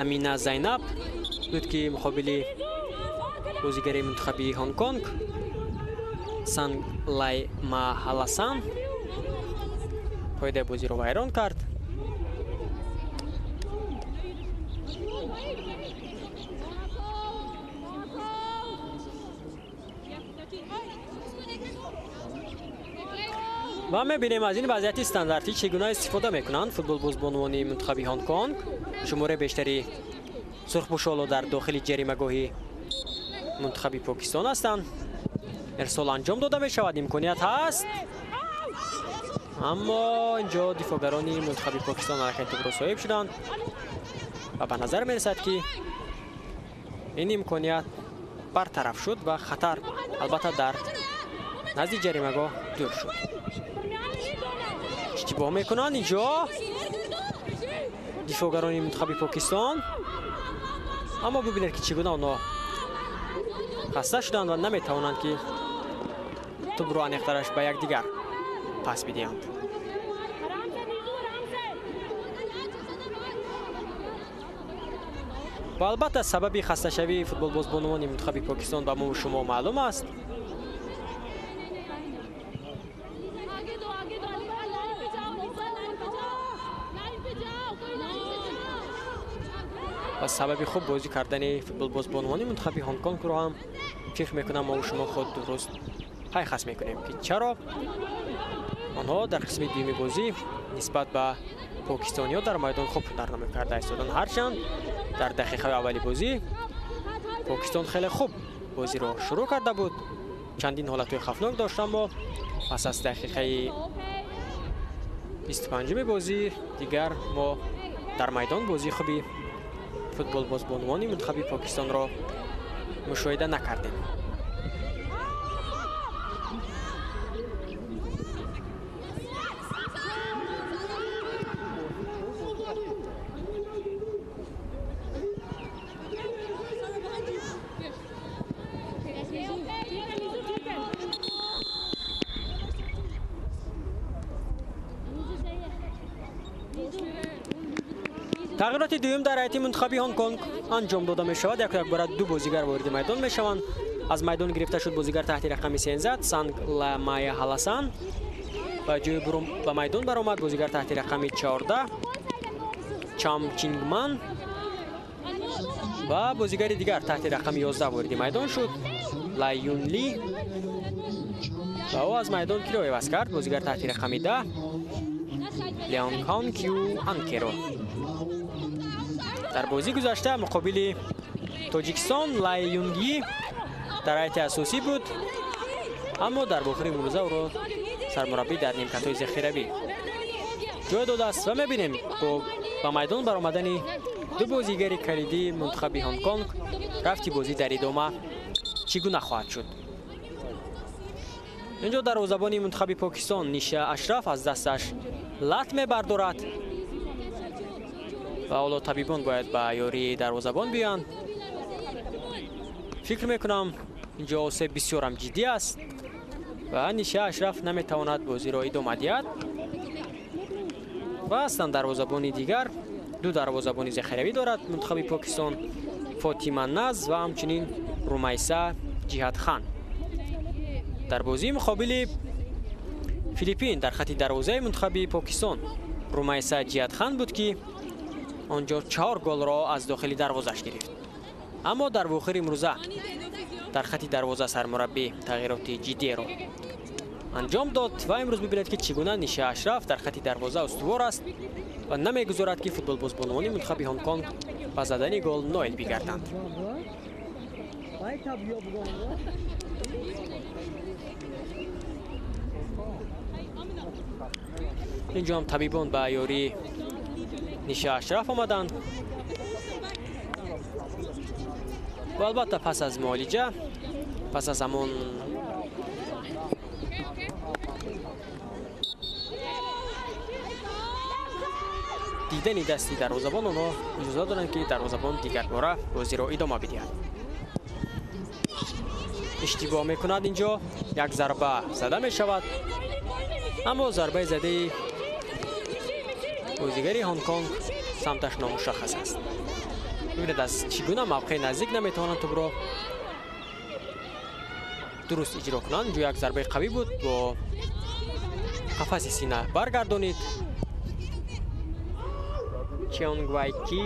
Амина Зайнаб буд, ки муқобили бозигари мунтахаби Ҳонгконг Санг Лай Маҳаласан қоидаи бозиро вайрон кард. Ва мебинем, аз ин вазъияти стандартӣ чӣ гуна истифода мекунанд футболбозбонувони мунтахаби Ҳонгконг. Шумораи бештари сурхпӯшоло дар дохили ҷаримагоҳи мунтахаби Покистон ҳастанд. Ирсол анҷом дода мешавад, имконият ҳаст, аммо инҷо дифоъгарони мунтахаби Покистон аллакай тӯбро соҳиб шуданд ва ба назар мерасад, ки ин имконият бартараф шуд ва хатар албатта дар назди ҷаримагоҳ дур шуд. Иштибоҳ мекунанд инҷо дифоъгарони мунтахаби Покистон, аммо бибинед, ки чӣ гуна онҳо хаста шуданд ва наметавонанд, ки тӯбро аниқтараш ба якдигар пас бидиҳанд. Ва албатта сабаби хасташавии футболбозбонувони мунтахаби Покистон ба мо шумо маълум аст. Ва сабаби хуб бозӣ кардани футболбозбонувони мунтахаби Ҳонгконгро ҳам фикр мекунам, мо шумо худ дуруст пайхас мекунем, ки чаро онҳо дар қисми дуюми бозӣ нисбат ба покистониҳо дар майдон хуб ҳунарнамоӣ карда истоданд. Ҳарчанд дар дақиқаи аввали бозӣ Покистон хеле хуб бозиро шурӯъ карда буд, чандин ҳолатҳои хавфнок дошт, аммо пас аз дақиқаи 25-уми бозӣ дигар мо дар майдон бозии хуби футболбозбонувони мунтахаби Покистонро мушоҳида накардем. Тағйироти дуюм дар ҳайати мунтахаби Ҳонгконг анҷом дода мешавад. Яку якбора ду бозигар вориди майдон мешаванд. Аз майдон гирифта шуд бозигар таҳти рақами 13 Санг Ламая Ҳаласан ва ҷои ба майдон баромад бозигар таҳти рақами 14 Чам Чингман ва бозигари дигар таҳти рақами 11 вориди майдон шуд Лай Юн Ли ва ӯ аз майдон киро иваз кард? Бозигар таҳти рақами 10 Леон Хон Кю Анкеро. Дар бозӣ гузашта муқобили Тоҷикистон Лай Юнги дар ҳайати асосӣ буд, аммо дар бохири имрӯза ӯро сармураббӣ дар нимкатҳои захиравӣ ҷой додааст. Ва мебинем, бо ба майдон баромадани ду бозигари калидии мунтахаби Ҳонгконг рафти бозӣ дар идома чӣ гуна хоҳад шуд. Инҷо дарвозабони мунтахаби Покистон Ниша Ашраф аз дасташ лат мебардорад ва ҳоло табибон бояд ба ёрии дарвозабон биёянд. Фикр мекунам, инҷо осеб бисёрам ҷиддӣ аст ва Ниша Ашраф наметавонад бозиро идома диҳад. Ва ҳастанд дарвозабони дигар, ду дарвозабони захиравӣ дорад мунтахаби Покистон: Фотима Наз ва ҳамчунин Румайса Ҷиҳатхан. Дар бозии муқобили Филиппин дар хати дарвозаи мунтахаби Покистон Румайса Ҷиҳатхан буд, ки онҷо 4 голро аз дохили дарвозаш гирифт. Аммо дар вохири имрӯза дар хати дарвоза сармураббӣ тағйироти ҷиддиеро анҷом дод ва имрӯз бибинед, ки чӣ гуна Ниша Ашраф дар хати дарвоза устувор аст ва намегузорад, ки футболбозбонувони мунтахаби Ҳонгконг ба задани гол ноил бигарданд. Инҷо ҳам табибон ба ёрии Ниша Ашраф омаданд ва албатта пас аз муолиҷа, пас аз ҳамон дидани дасти дарвозабон, онҳо иҷоза доранд, ки дарвозабон дигарбора бозиро идома бидиҳад. Иштибоҳ мекунад инҷо, як зарба зада мешавад, аммо зарбаи задаи бозигари Ҳонконг самташ номушаххас аст. Бибинед, аз чӣ гуна мавқеи наздик наметавонанд тӯбро дуруст иҷро кунанд. Инҷо як зарбаи қавӣ буд, бо қафаси сина баргардонид Чионг Вай Ки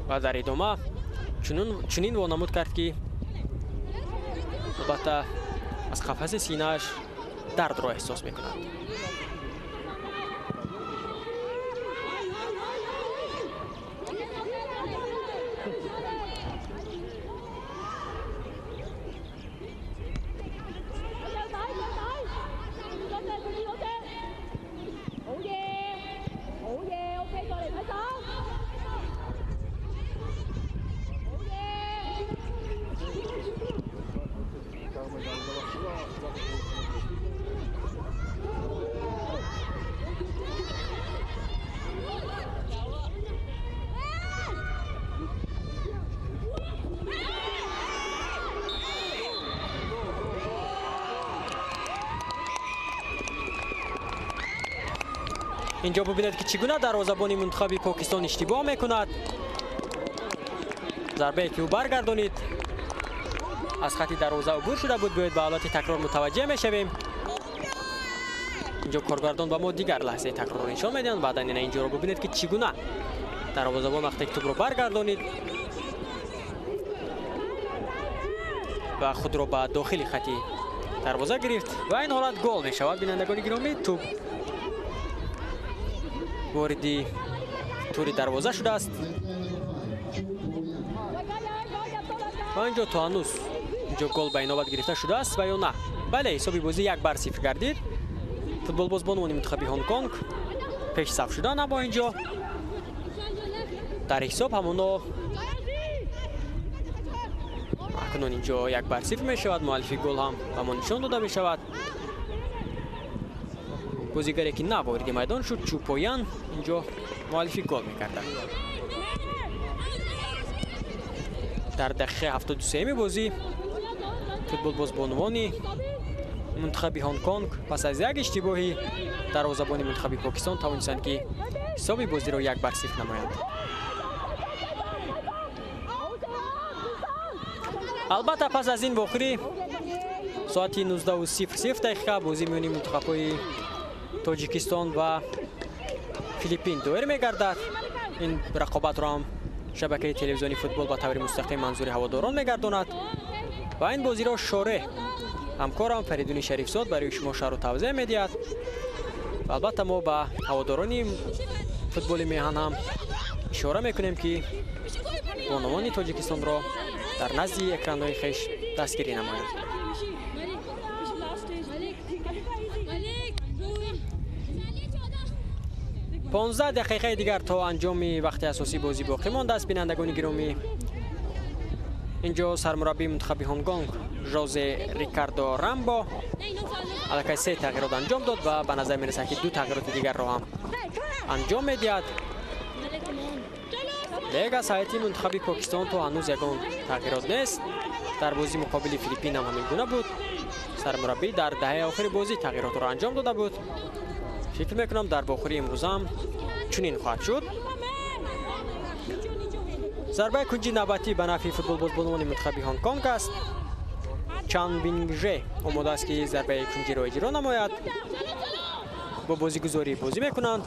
ва дар идома чунин вонамуд кард, ки албатта аз қафаси синааш дардро эҳсос мекунад. Инҷо бубинед, ки чӣ гуна дарвозабони мунтахаби Покистон иштибоҳ мекунад. Зарбае, ки ӯ баргардонид, аз хати дарвоза убур шуда буд. Биёед ба ҳолати такрор мутаваҷҷеҳ мешавем. Инҷо коргардон ба мо дигар лаҳзаи такрорро нишон медиҳанд. Баъдан ина инҷоро бубинед, ки чӣ гуна дарвозабон вақте ки тӯбро баргардонид ва худро ба дохили хати дарвоза гирифт ва ин ҳолат гол мешавад. Бинандагони гиромӣ, тӯб вориди тури дарвоза шудааст ва инҷо то ҳанӯз инҷо гол ба инобат гирифта шудааст ва ё на. Бале, ҳисоби бозӣ 1-0 гардид. Футболбоз бонувони мунтахаби Ҳонконг пешсаф шуданд, аммо инҷо дар ҳисоб ҳамоно акнун инҷо 1-0 мешавад. Муаллифи гол ҳам ба мо нишон дода мешавад. Бозигаре, ки на вориди майдон шуд, Чӯпоян, инҷо муаллифи гол мекардад. Дар дақиқаи 73-ми бозӣ футболбоз бонувони мунтахаби Ҳонконг пас аз як иштибоҳи дарвозабони мунтахаби Покистон тавонистанд, ки ҳисоби бозиро 1-0 намоянд. Албатта пас аз ин вохӯрӣ соати 19:00 дақиқа бозӣ миёни мунтахабҳои Тоҷикистон ва Филиппин доир мегардад. Ин рақобатро ҳам шабакаи телевизиони футбол ба таври мустақим манзури ҳаводорон мегардонад ва ин бозиро шореҳ ҳамкорам Фаридуни Шарифзод барои шумо шарҳу тавзеҳ медиҳад. Ва албатта мо ба ҳаводорони футболи меҳан ҳам ишора мекунем, ки бонувони Тоҷикистонро дар назди экранҳои хеш дастгирӣ намоянд. 15 дақиқаи дигар то анҷоми вақти асосии бозӣ боқӣ мондааст. Бинандагони гиромӣ, инҷо сармураббии мунтахаби Ҳонгконг Жозе Рикардо Рамбо аллакай 3 тағйирот анҷом дод ва ба назар мерасад, ки 2 тағйироти дигарро ҳам анҷом медиҳад. Лек аз ҳайати мунтахаби Покистон то ҳанӯз ягон тағйирот нест. Дар бозӣ муқобили Филиппин ҳам ҳамин гуна буд. Сармураббӣ дар даҳаи охири бозӣ тағйиротро анҷом дода буд. Фикр мекунам, дар вохӯрии имрӯзам чунин хоҳад шуд. Зарбаи кунҷи навбатӣ ба нафъи футболбозбонувони мунтахаби Ҳонконг аст. Чан Вингже омода аст, ки зарбаи кунҷиро иҷро намояд. Бо бозигузорӣ бозӣ мекунанд.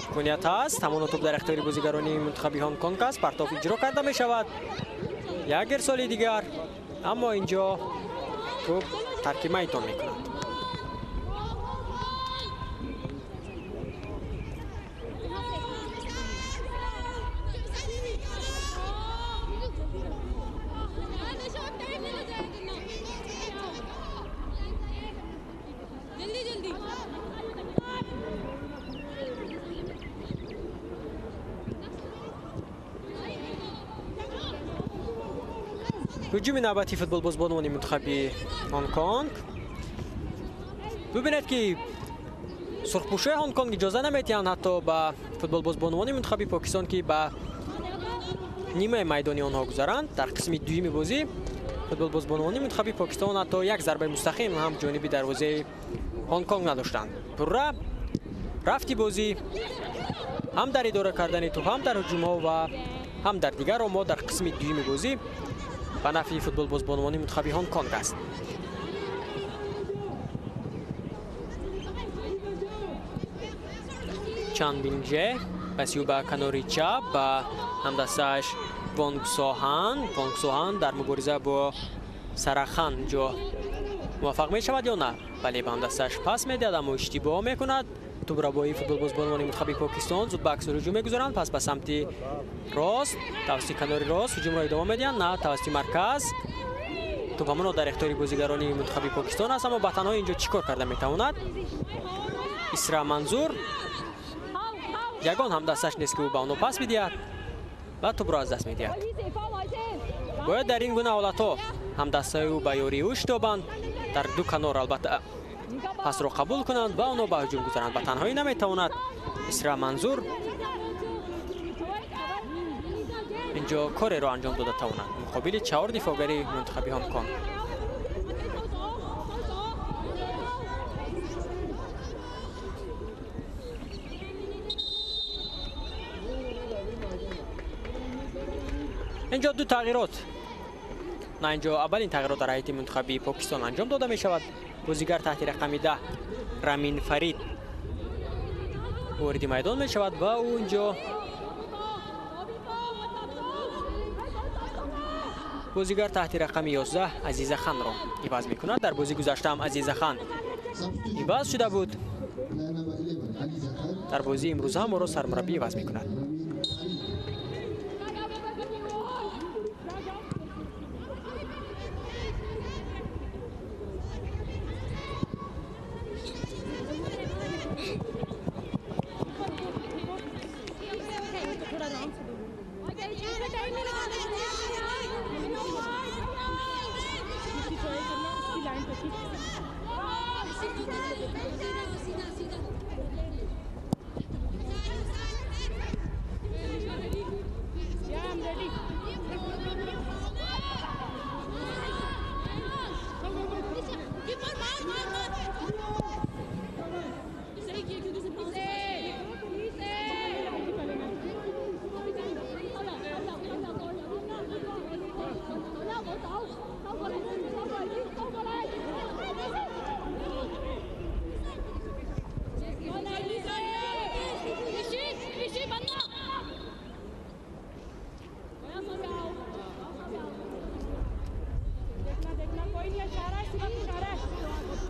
Имконият ҳаст, ҳамоно тӯб дар ихтиёри бозигарони мунтахаби Ҳонконг аст. Партоф иҷро карда мешавад. Як ирсоли дигар, аммо инҷо тӯб тарки майдон мекунад. Ҳуҷуми навбати футболбозбонони мунтахаби Ҳонконг. Бубинед, ки сурхпӯшои Ҳонконг иҷоза наметиҳанд ҳатто ба футболбозбонувони мунтахаби Покистон, ки ба нимаи майдони онҳо гузаранд. Дар қисми дуюми бозӣ футболбозбонувони мунтахаби Покистон ҳатто як зарбаи мустақим ҳам ҷониби дарвозаи Ҳонконг надоштанд. Пурра рафти бозӣ ҳам дар идора кардани тӯб, ҳам дар ҳуҷумҳо ва ҳам дар дигар омҳо дар қисми дуюми бозӣ ба нафъи футболбозбонувони мунтахаби Ҳонконг аст. Чан Бинже паси ӯ ба канори чап ба ҳамдастааш Вонг Соҳан. Вонг Соҳан дар мубориза бо Сарахан ҷо муваффақ мешавад ё на? Бале, ба ҳамдастааш пас медиҳад, аммо иштибоҳ мекунад. Тӯбрабои футболбозбонувони мунтахаби Покистон зуд ба аксур ҳуҷум мегузоранд. Пас ба самти рост, тавассути канори рост ҳуҷумро идома медиҳанд, на тавассути марказ. Тӯб ҳамоно дар ихтиёри бозигарони мунтахаби Покистон аст, аммо ба танҳо инҷо чӣ кор карда метавонад? Исра Манзур ягон ҳамдасташ нест, ки ӯ ба онҳо пас бидиҳад ва тӯбро аз даст медиҳад. Бояд дар ин гуна ҳолатҳо ҳамдастаи ӯ ба ёрии ӯ шитобанд, дар ду канор албатта пасро қабул кунанд ва онҳо ба ҳуҷум гузаранд. Ба танҳоӣ наметавонад Исра Манзур инҷо кореро анҷом дода тавонад муқобили чаҳор дифоъгари мунтахаби Ҳонконг. Инҷо ду тағйирот, на инҷо аввалин тағйирот дар ҳайати мунтахаби Покистон анҷом дода мешавад. Бозигар таҳти рақами 10 Рамин Фарид вориди майдон мешавад ва ӯ инҷо бозигар таҳти рақами 11 Азиза Ханро иваз мекунад. Дар бозӣ гузашта ҳам Азиза Хан иваз шуда буд. Дар бозии имрӯза ҳам ӯро сармураббӣ иваз мекунад.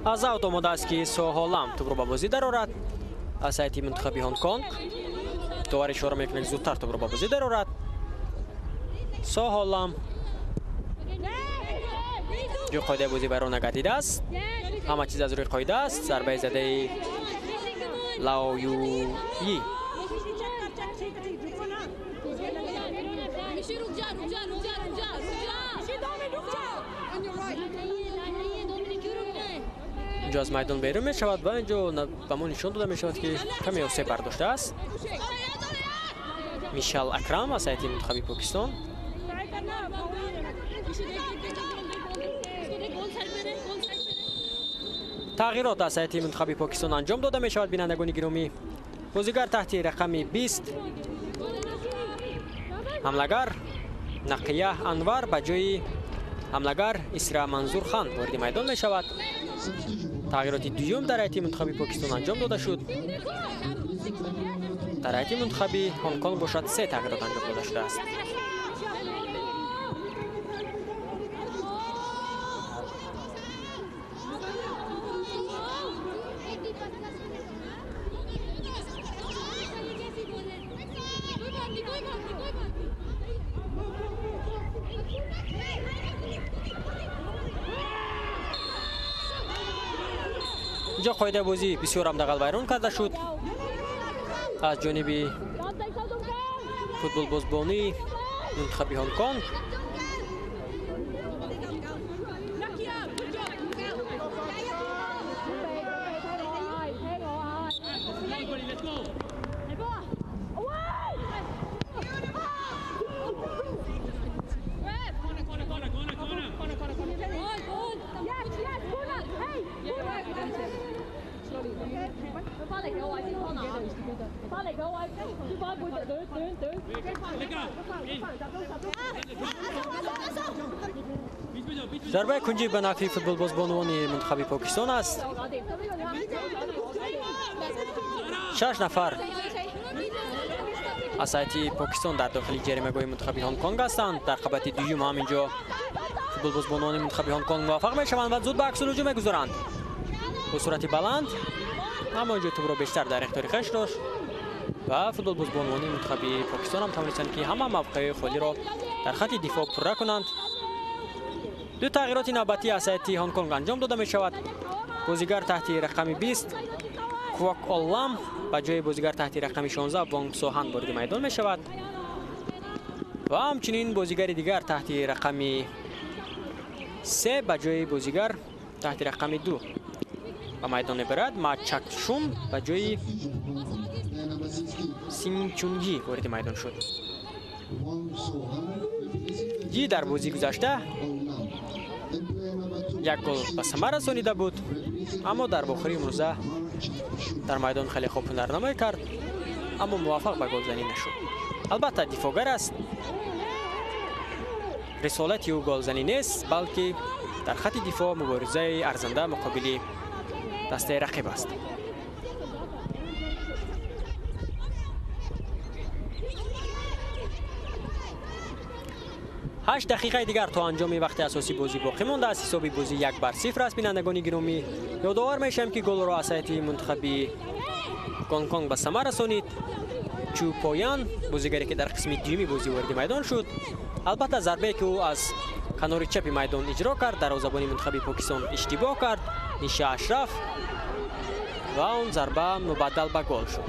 Аз аут омода аст, ки Соҳолам тӯбро ба бозӣ дарорад. Аз ҳайати мунтахаби Ҳонконг довар ишора мекунад, зудтар тӯбро ба бозӣ дарорад. Соҳолам ҷо қоидаи бозӣ вайрон нагардидааст. Ҳама чиз аз рӯи қоида аст. Зарбаи задаи Лао Юи. Инҷо аз майдон берун мешавад ва инҷо ба мо нишон дода мешавад, ки каме осеб бардоштааст. Мишал Акрам аз ҳайати мунтахаби Покистон. Тағйирот аз ҳайати мунтахаби Покистон анҷом дода мешавад. Бинандагони гиромӣ, бозигар таҳти рақами 20 ҳамлагар Нақия Анвар ба ҷои ҳамлагар Исра Манзур Хан вориди майдон мешавад. Тағйироти дуюм дар ҳайати мунтахаби Покистон анҷом дода шуд. Дар ҳайати мунтахаби Ҳонконг бошад се тағйирот анҷом дода шудааст. Инҷо қоидаи бозӣ бисёр ҳам дағал вайрон карда шуд аз ҷониби футболбозбонии мунтахаби Ҳонконг. Зарбаи кунҷӣ ба нафъи футболбозбонувони мунтахаби Покистон аст. 6 нафар аз ҳайати Покистон дар дохили ҷаримагоҳи мунтахаби Ҳонконг ҳастанд. Дар қабати дуюм ҳам инҷо футболбозбонувони мунтахаби Ҳонконг муваффақ мешаванд ва зуд ба аксулҳуҷум мегузоранд. Бо суръати баланд, аммо инҷо тӯбро бештар дар ихтиёри хеш дошт ва футболбозбонувони мунтахаби Покистон ҳам тавонистанд, ки ҳама мавқеъҳои холиро дар хати дифоъ пурра кунанд. Ду тағйироти навбатӣ аз ҳайати Ҳонконг анҷом дода мешавад. Бозигар таҳти рақами 20 Квок Оллам ба ҷои бозигар таҳти рақами 16 Вонг Соҳан вориди майдон мешавад ва ҳамчунин бозигари дигар таҳти рақами 3 ба ҷои бозигар таҳти рақами 2 ба майдон мебарад. Ма Чак Шун ба ҷои Син Чунги вориди майдон шуд. Ҷи дар бозии гузашта як гол ба самар расонида буд, аммо дар бохири имрӯза дар майдон хеле хуб ҳунарнамоӣ кард, аммо муваффақ ба голзанӣ нашуд. Албатта дифоъгар аст, рисолати ӯ голзанӣ нест, балки дар хати дифоъ муборизаи арзанда муқобили дастаи рақиб аст. 8 дақиқаи дигар то анҷоми вақти асосии бозӣ боқӣ мондааст. Ҳисоби бозӣ 1-0 аст. Бинандагони гиромӣ, ёдовар мешавем, ки голро аз ҳайати мунтахаби Гонконг ба самар расонид Чу Поян, бозигаре ки дар қисми дуюми бозӣ вориди майдон шуд. Албатта зарбае ки ӯ аз канори чапи майдон иҷро кард, дарвозабони мунтахаби Покистон иштибоҳ кард, Ниша Ашраф, ва он зарба мубаддал ба гол шуд.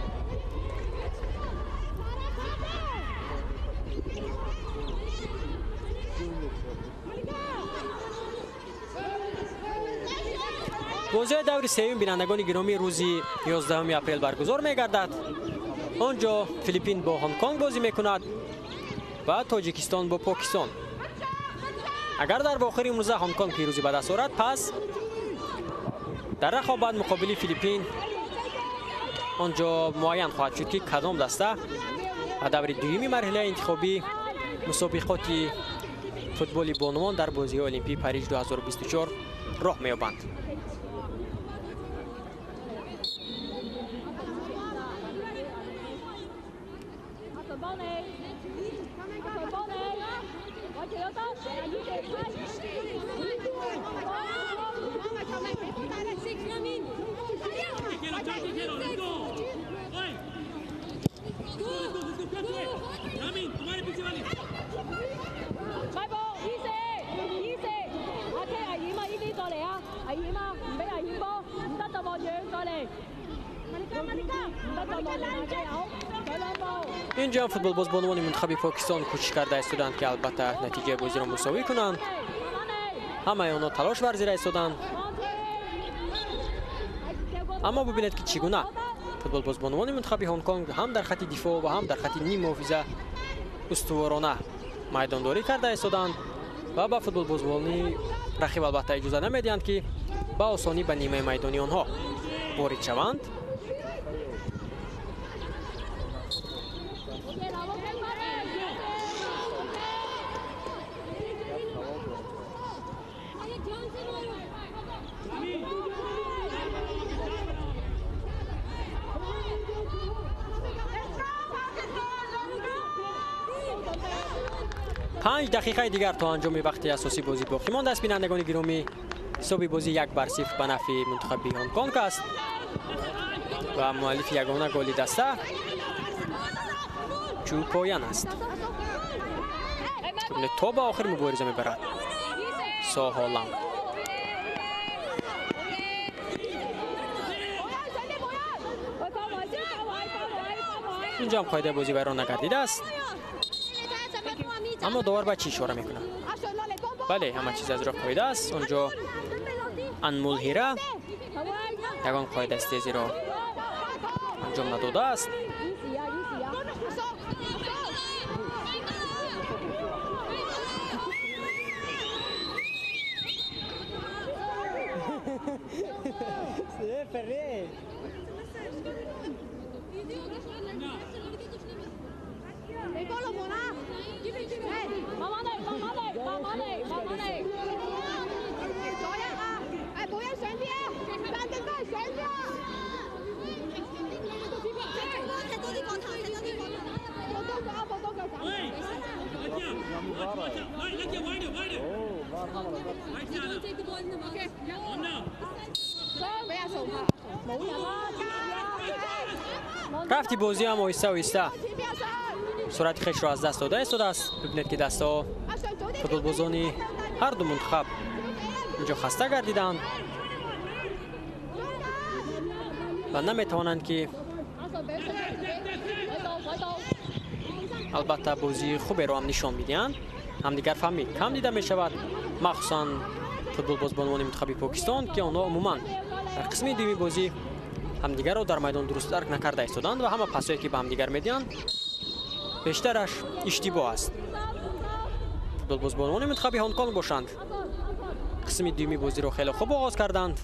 Бозиҳои даври сеюм, бинандагони гиромӣ, рӯзи 11 апрел баргузор мегардад. Он ҷо Филиппин бо Ҳонконг бозӣ мекунад ва Тоҷикистон бо Покистон. Агар дар охири имрӯза Ҳонконг пирӯзӣ ба даст орад, пас дар рақобат муқобили Филиппин он ҷо муайян хоҳад шуд, ки кадом даста ба даври дуюми марҳилаи интихобӣ мусобиқоти футболи бонувон дар бозиҳои Олимпии Париж 2024 роҳ меёбанд. Инҷо футболбозбонувони мунтахаби Покистон кӯшиш карда истоданд, ки албатта натиҷаи бозиро мусовӣ кунанд. Ҳамаи онҳо талош варзида истоданд, аммо бубинед, ки чӣ гуна футболбозбонувони мунтахаби Ҳонконг ҳам дар хати дифоъ ва ҳам дар хати ниммуҳофиза устуворона майдондорӣ карда истоданд ва ба футболбозбони рақиб албатта иҷоза намедиҳанд, ки ба осонӣ ба нимаи майдони онҳо ворид шаванд. 5 дақиқаи дигар то анҷоми вақти асосии бозӣ боқӣ мондааст. Бинандагони гиромӣ, ҳисоби бозӣ 1-0 ба нафъи мунтахаби Ҳонконг аст ва муаллифи ягона голи даста Чу Поян аст. То ба охир мубориза мебарад Соҳолам. Инҷо ҳам қоидаи бозӣ вайрон нагардидааст, аммо довар ба чӣ ишора мекунад? Бале, ҳама чиз аз роҳ қоида аст. Он ҷо Анмулҳира ягон қоидаи стезиро анҷом надодааст. Рафти бозӣ ҳам оҳиста оҳиста суръати хешро аз даст дода истодааст. Бибинед, ки дастаҳо, футболбозони ҳар ду мунтахаб инҷо хаста гардиданд ва наметавонанд, ки албатта бозии хуберо ҳам нишон бидиҳанд. Ҳамдигар фаҳмӣ кам дида мешавад, махсусан футболбозбонувони мунтахаби Покистон, ки онҳо умуман дар қисми дуюми бозӣ ҳамдигарро дар майдон дуруст дарк накарда истоданд ва ҳама пасое, ки ба ҳамдигар медиҳанд, бештараш иштибоҳ аст. Футболбозбонувони мунтахаби Ҳонконг бошанд, қисми дуюми бозиро хеле хуб оғоз карданд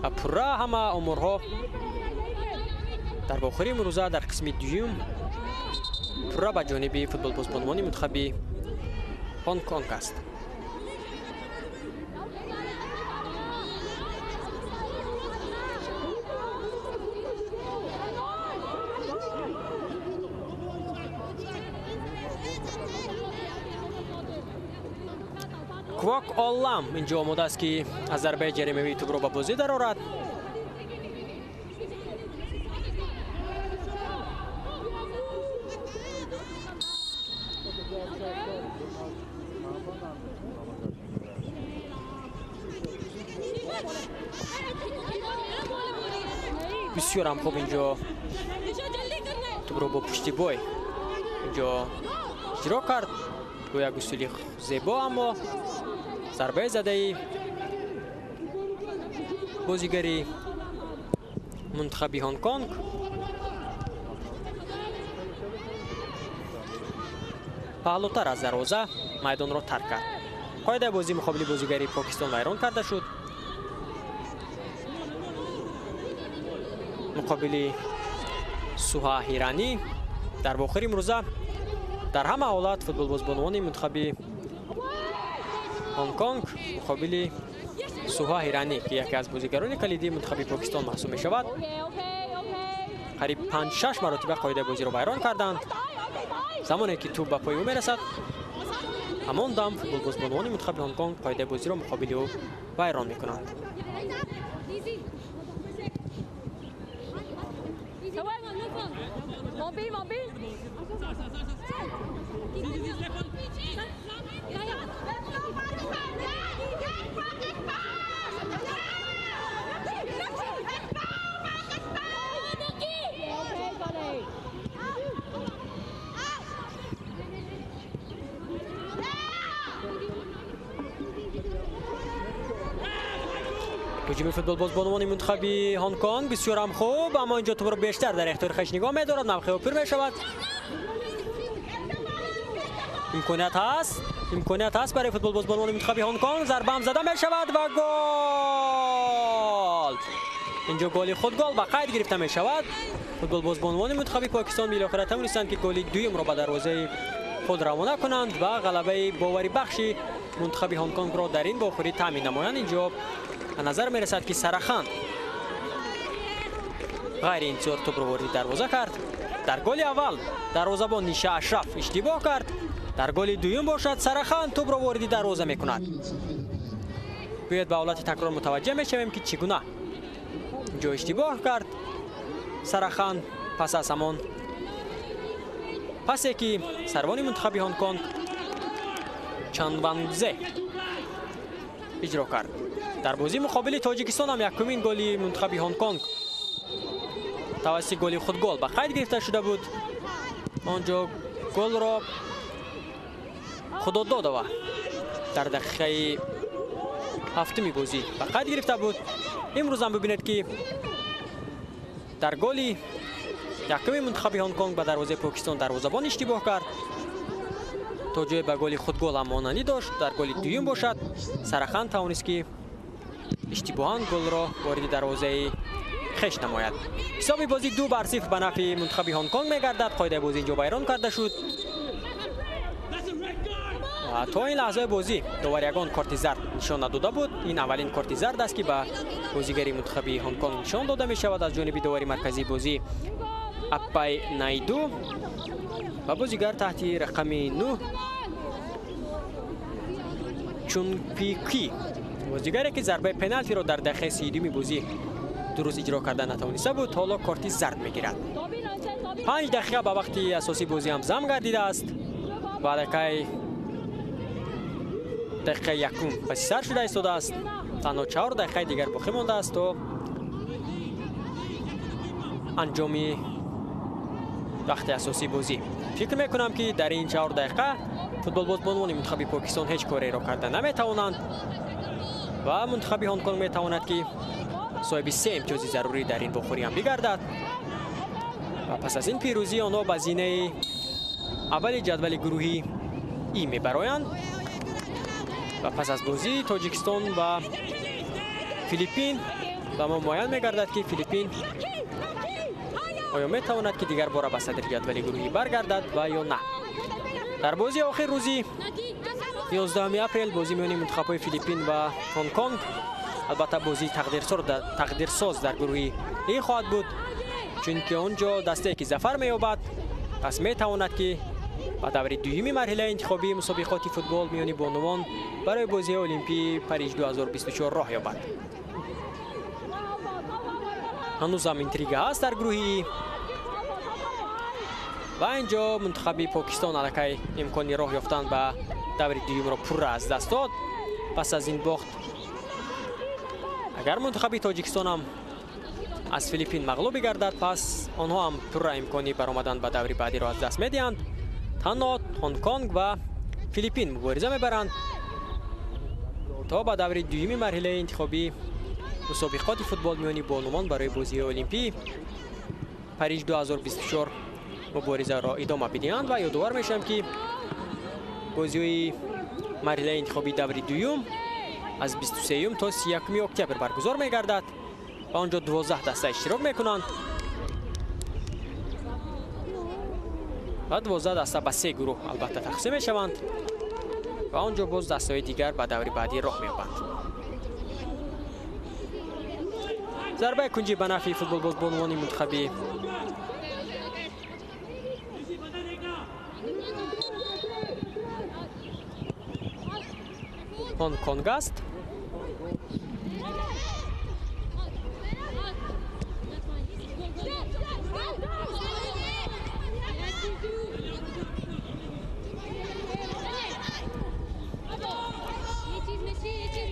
ва пурра ҳама оморҳо дар вохӯрии имрӯза дар қисми дуюм пурра ба ҷониби футболбозбонувони мунтахаби Ҳонконг аст. Квок Оллам инҷо омода аст, ки аз зарбаи ҷаримавии тӯбро ба бозӣ дарорад. Бисёрам хуб инҷо тӯбро бо пуштибой инҷо иҷро кард. Бо як усули зебо, аммо зарбаи задаи бозигари мунтахаби Ҳонконг паҳлӯтар аз дарвоза майдонро тарк кард. Қоидаи бозӣ муқобили бозигари Покистон вайрон карда шуд. Муқобили Суҳа Ҳиранӣ дар вохӯри имрӯза дар ҳама ҳолат футболбозбонувони мунтахаби Ҳонконг муқобили Суҳа Ҳиранӣ, ки яке аз бозигарони калидии мунтахаби Покистон маҳсуб мешавад, қариб 5-6 маротиба қоидаи бозиро вайрон карданд. Замоне ки тӯб ба пои ӯ мерасад, ҳамон дам футболбозбонувони мунтахаби Ҳонконг қоидаи бозиро муқобили ӯ вайрон мекунанд. Ҳуҷуми футболбозбонувони мунтахаби Ҳонконг бисёрам хуб, аммо инҷо тӯбро бештар дар ихтиёри хеш нигоҳ медорад, мавқеъ пур мешавад. Имконият ҳаст, имконият ҳаст барои футболбозбонувони мунтахаби Ҳонконг. Зарба ҳам зада мешавад ва гол! Инҷо голи худгол ба қайд гирифта мешавад. Футболбозбонувони мунтахаби Покистон билохира тавонистанд, ки голи дуюмро ба дарвозаи худ равона кунанд ва ғалабаи боварибахши мунтахаби Ҳонконгро дар ин вохӯрӣ таъмин намоянд. Инҷо ба назар мерасад, ки Сарахан ғайриинтизор тӯбро вориди дарвоза кард. Дар голи аввал дарвозабон Ниша Ашраф иштибоҳ кард. Дар голи дуюм бошад, Сарахан тӯбро вориди дарвоза мекунад. Биёед, ба ҳолати такрор мутаваҷҷеҳ мешавем, ки чӣ гуна инҷо иштибоҳ кард Сарахан пас аз ҳамон пасе, ки сарвони мунтахаби Ҳонконг Чанванзе иҷро кард. Дар бозии муқобили Тоҷикистон ҳам якумин голи мунтахаби Ҳонконг тавассути голи худгол ба қайд гирифта шуда буд. Он ҷо голро Худододова дар дақиқаи ҳафтуми бозӣ ба қайд гирифта буд. Имрӯз ҳам бибинед, ки дар голи якуми мунтахаби Ҳонконг ба дарвозаи Покистон дарвозабон иштибоҳ кард, то ҷое ба голи худгол ҳам монандӣ дошт. Дар голи дуюм бошад, Сарахан тавонист, ки иштибоҳан голро вориди дарвозаи хеш намояд. Ҳисоби бозӣ 2-0 ба нафъи мунтахаби Ҳонконг мегардад. Қоидаи бозӣ инҷо вайрон карда шуд. То ин лаҳзаи бозӣ довар ягон корти зард нишон надода буд. Ин аввалин корти зард аст, ки ба бозигари мунтахаби Ҳонконг нишон дода мешавад аз ҷониби довари марказии бозӣ Аппай Найду ва бозигар таҳти рақами 9 Чунпики, бозигаре ки зарбаи пеналтиро дар дақиқаи 32-ми бозӣ дуруст иҷро карда натавониста буд, ҳоло корти зард мегирад. 5 дақиқа ба вақти асосии бозӣ ҳам зам гардидааст ва аллакай дақиқаи якум паси сар шуда истодааст. Танҳо 4 дақиқаи дигар боқӣ мондааст то анҷоми вақти асосии бозӣ. Фикр мекунам, ки дар ин 4 дақиқа футболбозбонони мунтахаби Покистон ҳеҷ кореро карда наметавонанд ва мунтахаби Ҳонконг метавонад, ки соҳиби 3 имтиёзи зарурӣ дар ин вохӯрӣ ҳам бигардад ва пас аз ин пирӯзӣ онҳо ба зинаи аввали ҷадвали гурӯҳи И мебароянд ва пас аз бозии Тоҷикистон ва Филиппин ба мо муайян мегардад, ки Филиппин оё метавонад, ки дигар бора ба садри ҷадвали гурӯҳӣ баргардад ва ё на. Дар бозии охир рӯзи 11 апрел бозӣ миёни мунтахабҳои Филиппин ва Ҳонконг, албатта бозии тақдирсоз дар гурӯҳи И хоҳад буд, чунки он ҷо дастае, ки зафар меёбад, пас метавонад, ки ба даври дуюми марҳилаи интихобии мусобиқоти футбол миёни бонувон барои бозиҳои Олимпии Париж 2024 роҳ ёбад. Ҳанӯзам интрига ҳаст дар гурӯҳи И ва инҷо мунтахаби Покистон аллакай имкони роҳ ёфтан ба даври дуюмро пурра аз даст дод пас аз ин бохт. Агар мунтахаби Тоҷикистон ҳам аз Филиппин мағлуб бигардад, пас онҳо ҳам пурра имкони баромадан ба даври баъдиро аз даст медиҳанд. Танҳо Ҳонконг ва Филиппин мубориза мебаранд то ба даври дуюми марҳилаи интихобии мусобиқоти футбол миёни бонувон барои бозиҳои Олимпӣ Париж 2024 муборизаро идома бидиҳанд. Ва ёдовар мешавам, ки бозиҳои марҳилаи интихобии даври дуюм аз 23 то 31 октябр баргузор мегардад ва он ҷо 12 даста иштирок мекунанд ва 12 даста ба 3 гурӯҳ албатта тақсим мешаванд ва он ҷо боз дастаҳои дигар ба даври баъдӣ роҳ меёбанд. Зарбаи кунҷӣ ба нафъи футболбоз бонувони мунтахаби Ҳонконг аст.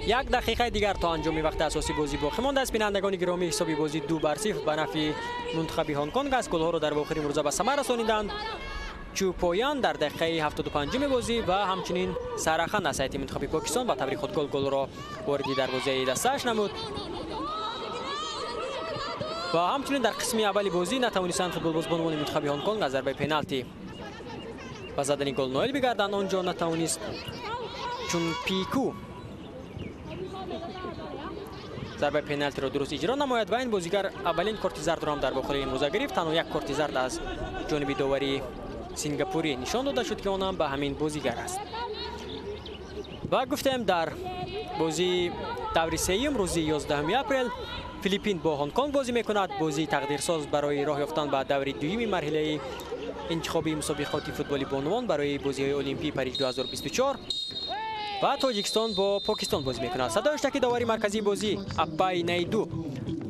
Як дақиқаи дигар то анҷоми вақти асосии бозӣ боқӣ мондааст. Бинандагони гиромӣ, ҳисоби бозӣ 2-0 ба нафъи мунтахаби Ҳонконг аст. Голҳоро дар вохӯри имрӯза ба самар расониданд Чӯпоян дар дақиқаи 75-уми бозӣ ва ҳамчунин Сарахан аз ҳайати мунтахаби Покистон ба таври худгол голро вориди дарвозаи дастааш намуд. Ва ҳамчунин дар қисми аввали бозӣ натавонистанд футболбозбонони мунтахаби Ҳонконг аз зарбаи пеналти ба задани гол ноил бигарданд. Он ҷо натавонист Чунпику зарбаи пеналтиро дуруст иҷро намояд ва ин бозигар аввалин корти зардро ҳам дар вохӯрии имрӯза гирифт. Танҳо як корти зард аз ҷониби довари сингапурӣ нишон дода шуд, ки он ҳам ба ҳамин бозигар аст. Ва гуфтем, дар бозии даври сеюм рӯзи 11 апрел Филиппин бо Ҳонконг бозӣ мекунад. Бозии тақдирсоз барои роҳ ёфтан ба даври дуюми марҳилаи интихобии мусобиқоти футболи бонувон барои бозиҳои Олимпии Париж 2024 ва Тоҷикистон бо Покистон бозӣ мекунад. Садои ҳуштаки довари марказии бозӣ Аппай Найду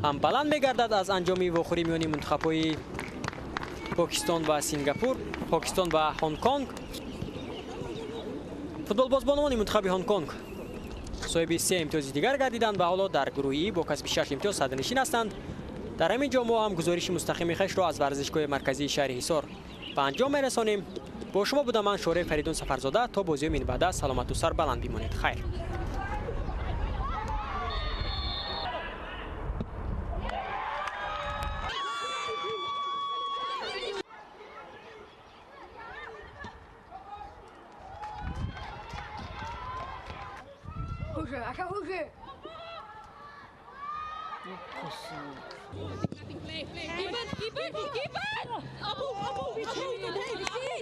ҳам баланд мегардад аз анҷоми вохӯрӣ миёни мунтахабҳои Покистон ва Сингапур, Покистон ва Ҳонконг. Футболбозбонони мунтахаби Ҳонконг соҳиби 3 имтиёзи дигар гардиданд ва ҳоло дар гурӯҳи И бо касби 6 имтиёз садрнишин ҳастанд. Дар ҳамин ҷо мо ҳам гузориши мустақими хешро аз варзишгоҳи марказии шаҳри Ҳисор ба анҷом мерасонем. Бо шумо будам ман, Шореҳ Фаридун Сафарзода. То бозиҳои минбаъда саломату сарбаланд бимонед. Хайр. 后水，看后水。Keeper, keeper, keeper! Abu, Abu, Abu! Rishi,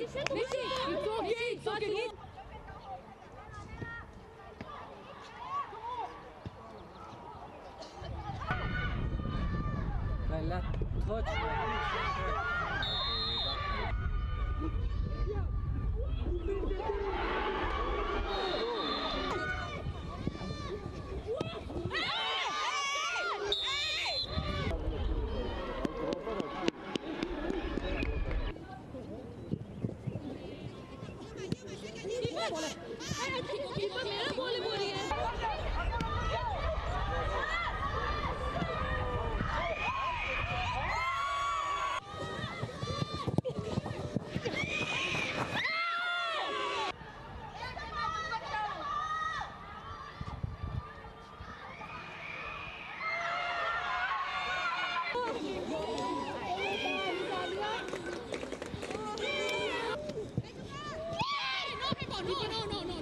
it's okay, it's okay. पहला touch. Keeper मेरा बॉल बोल रही है। No, no, no, no.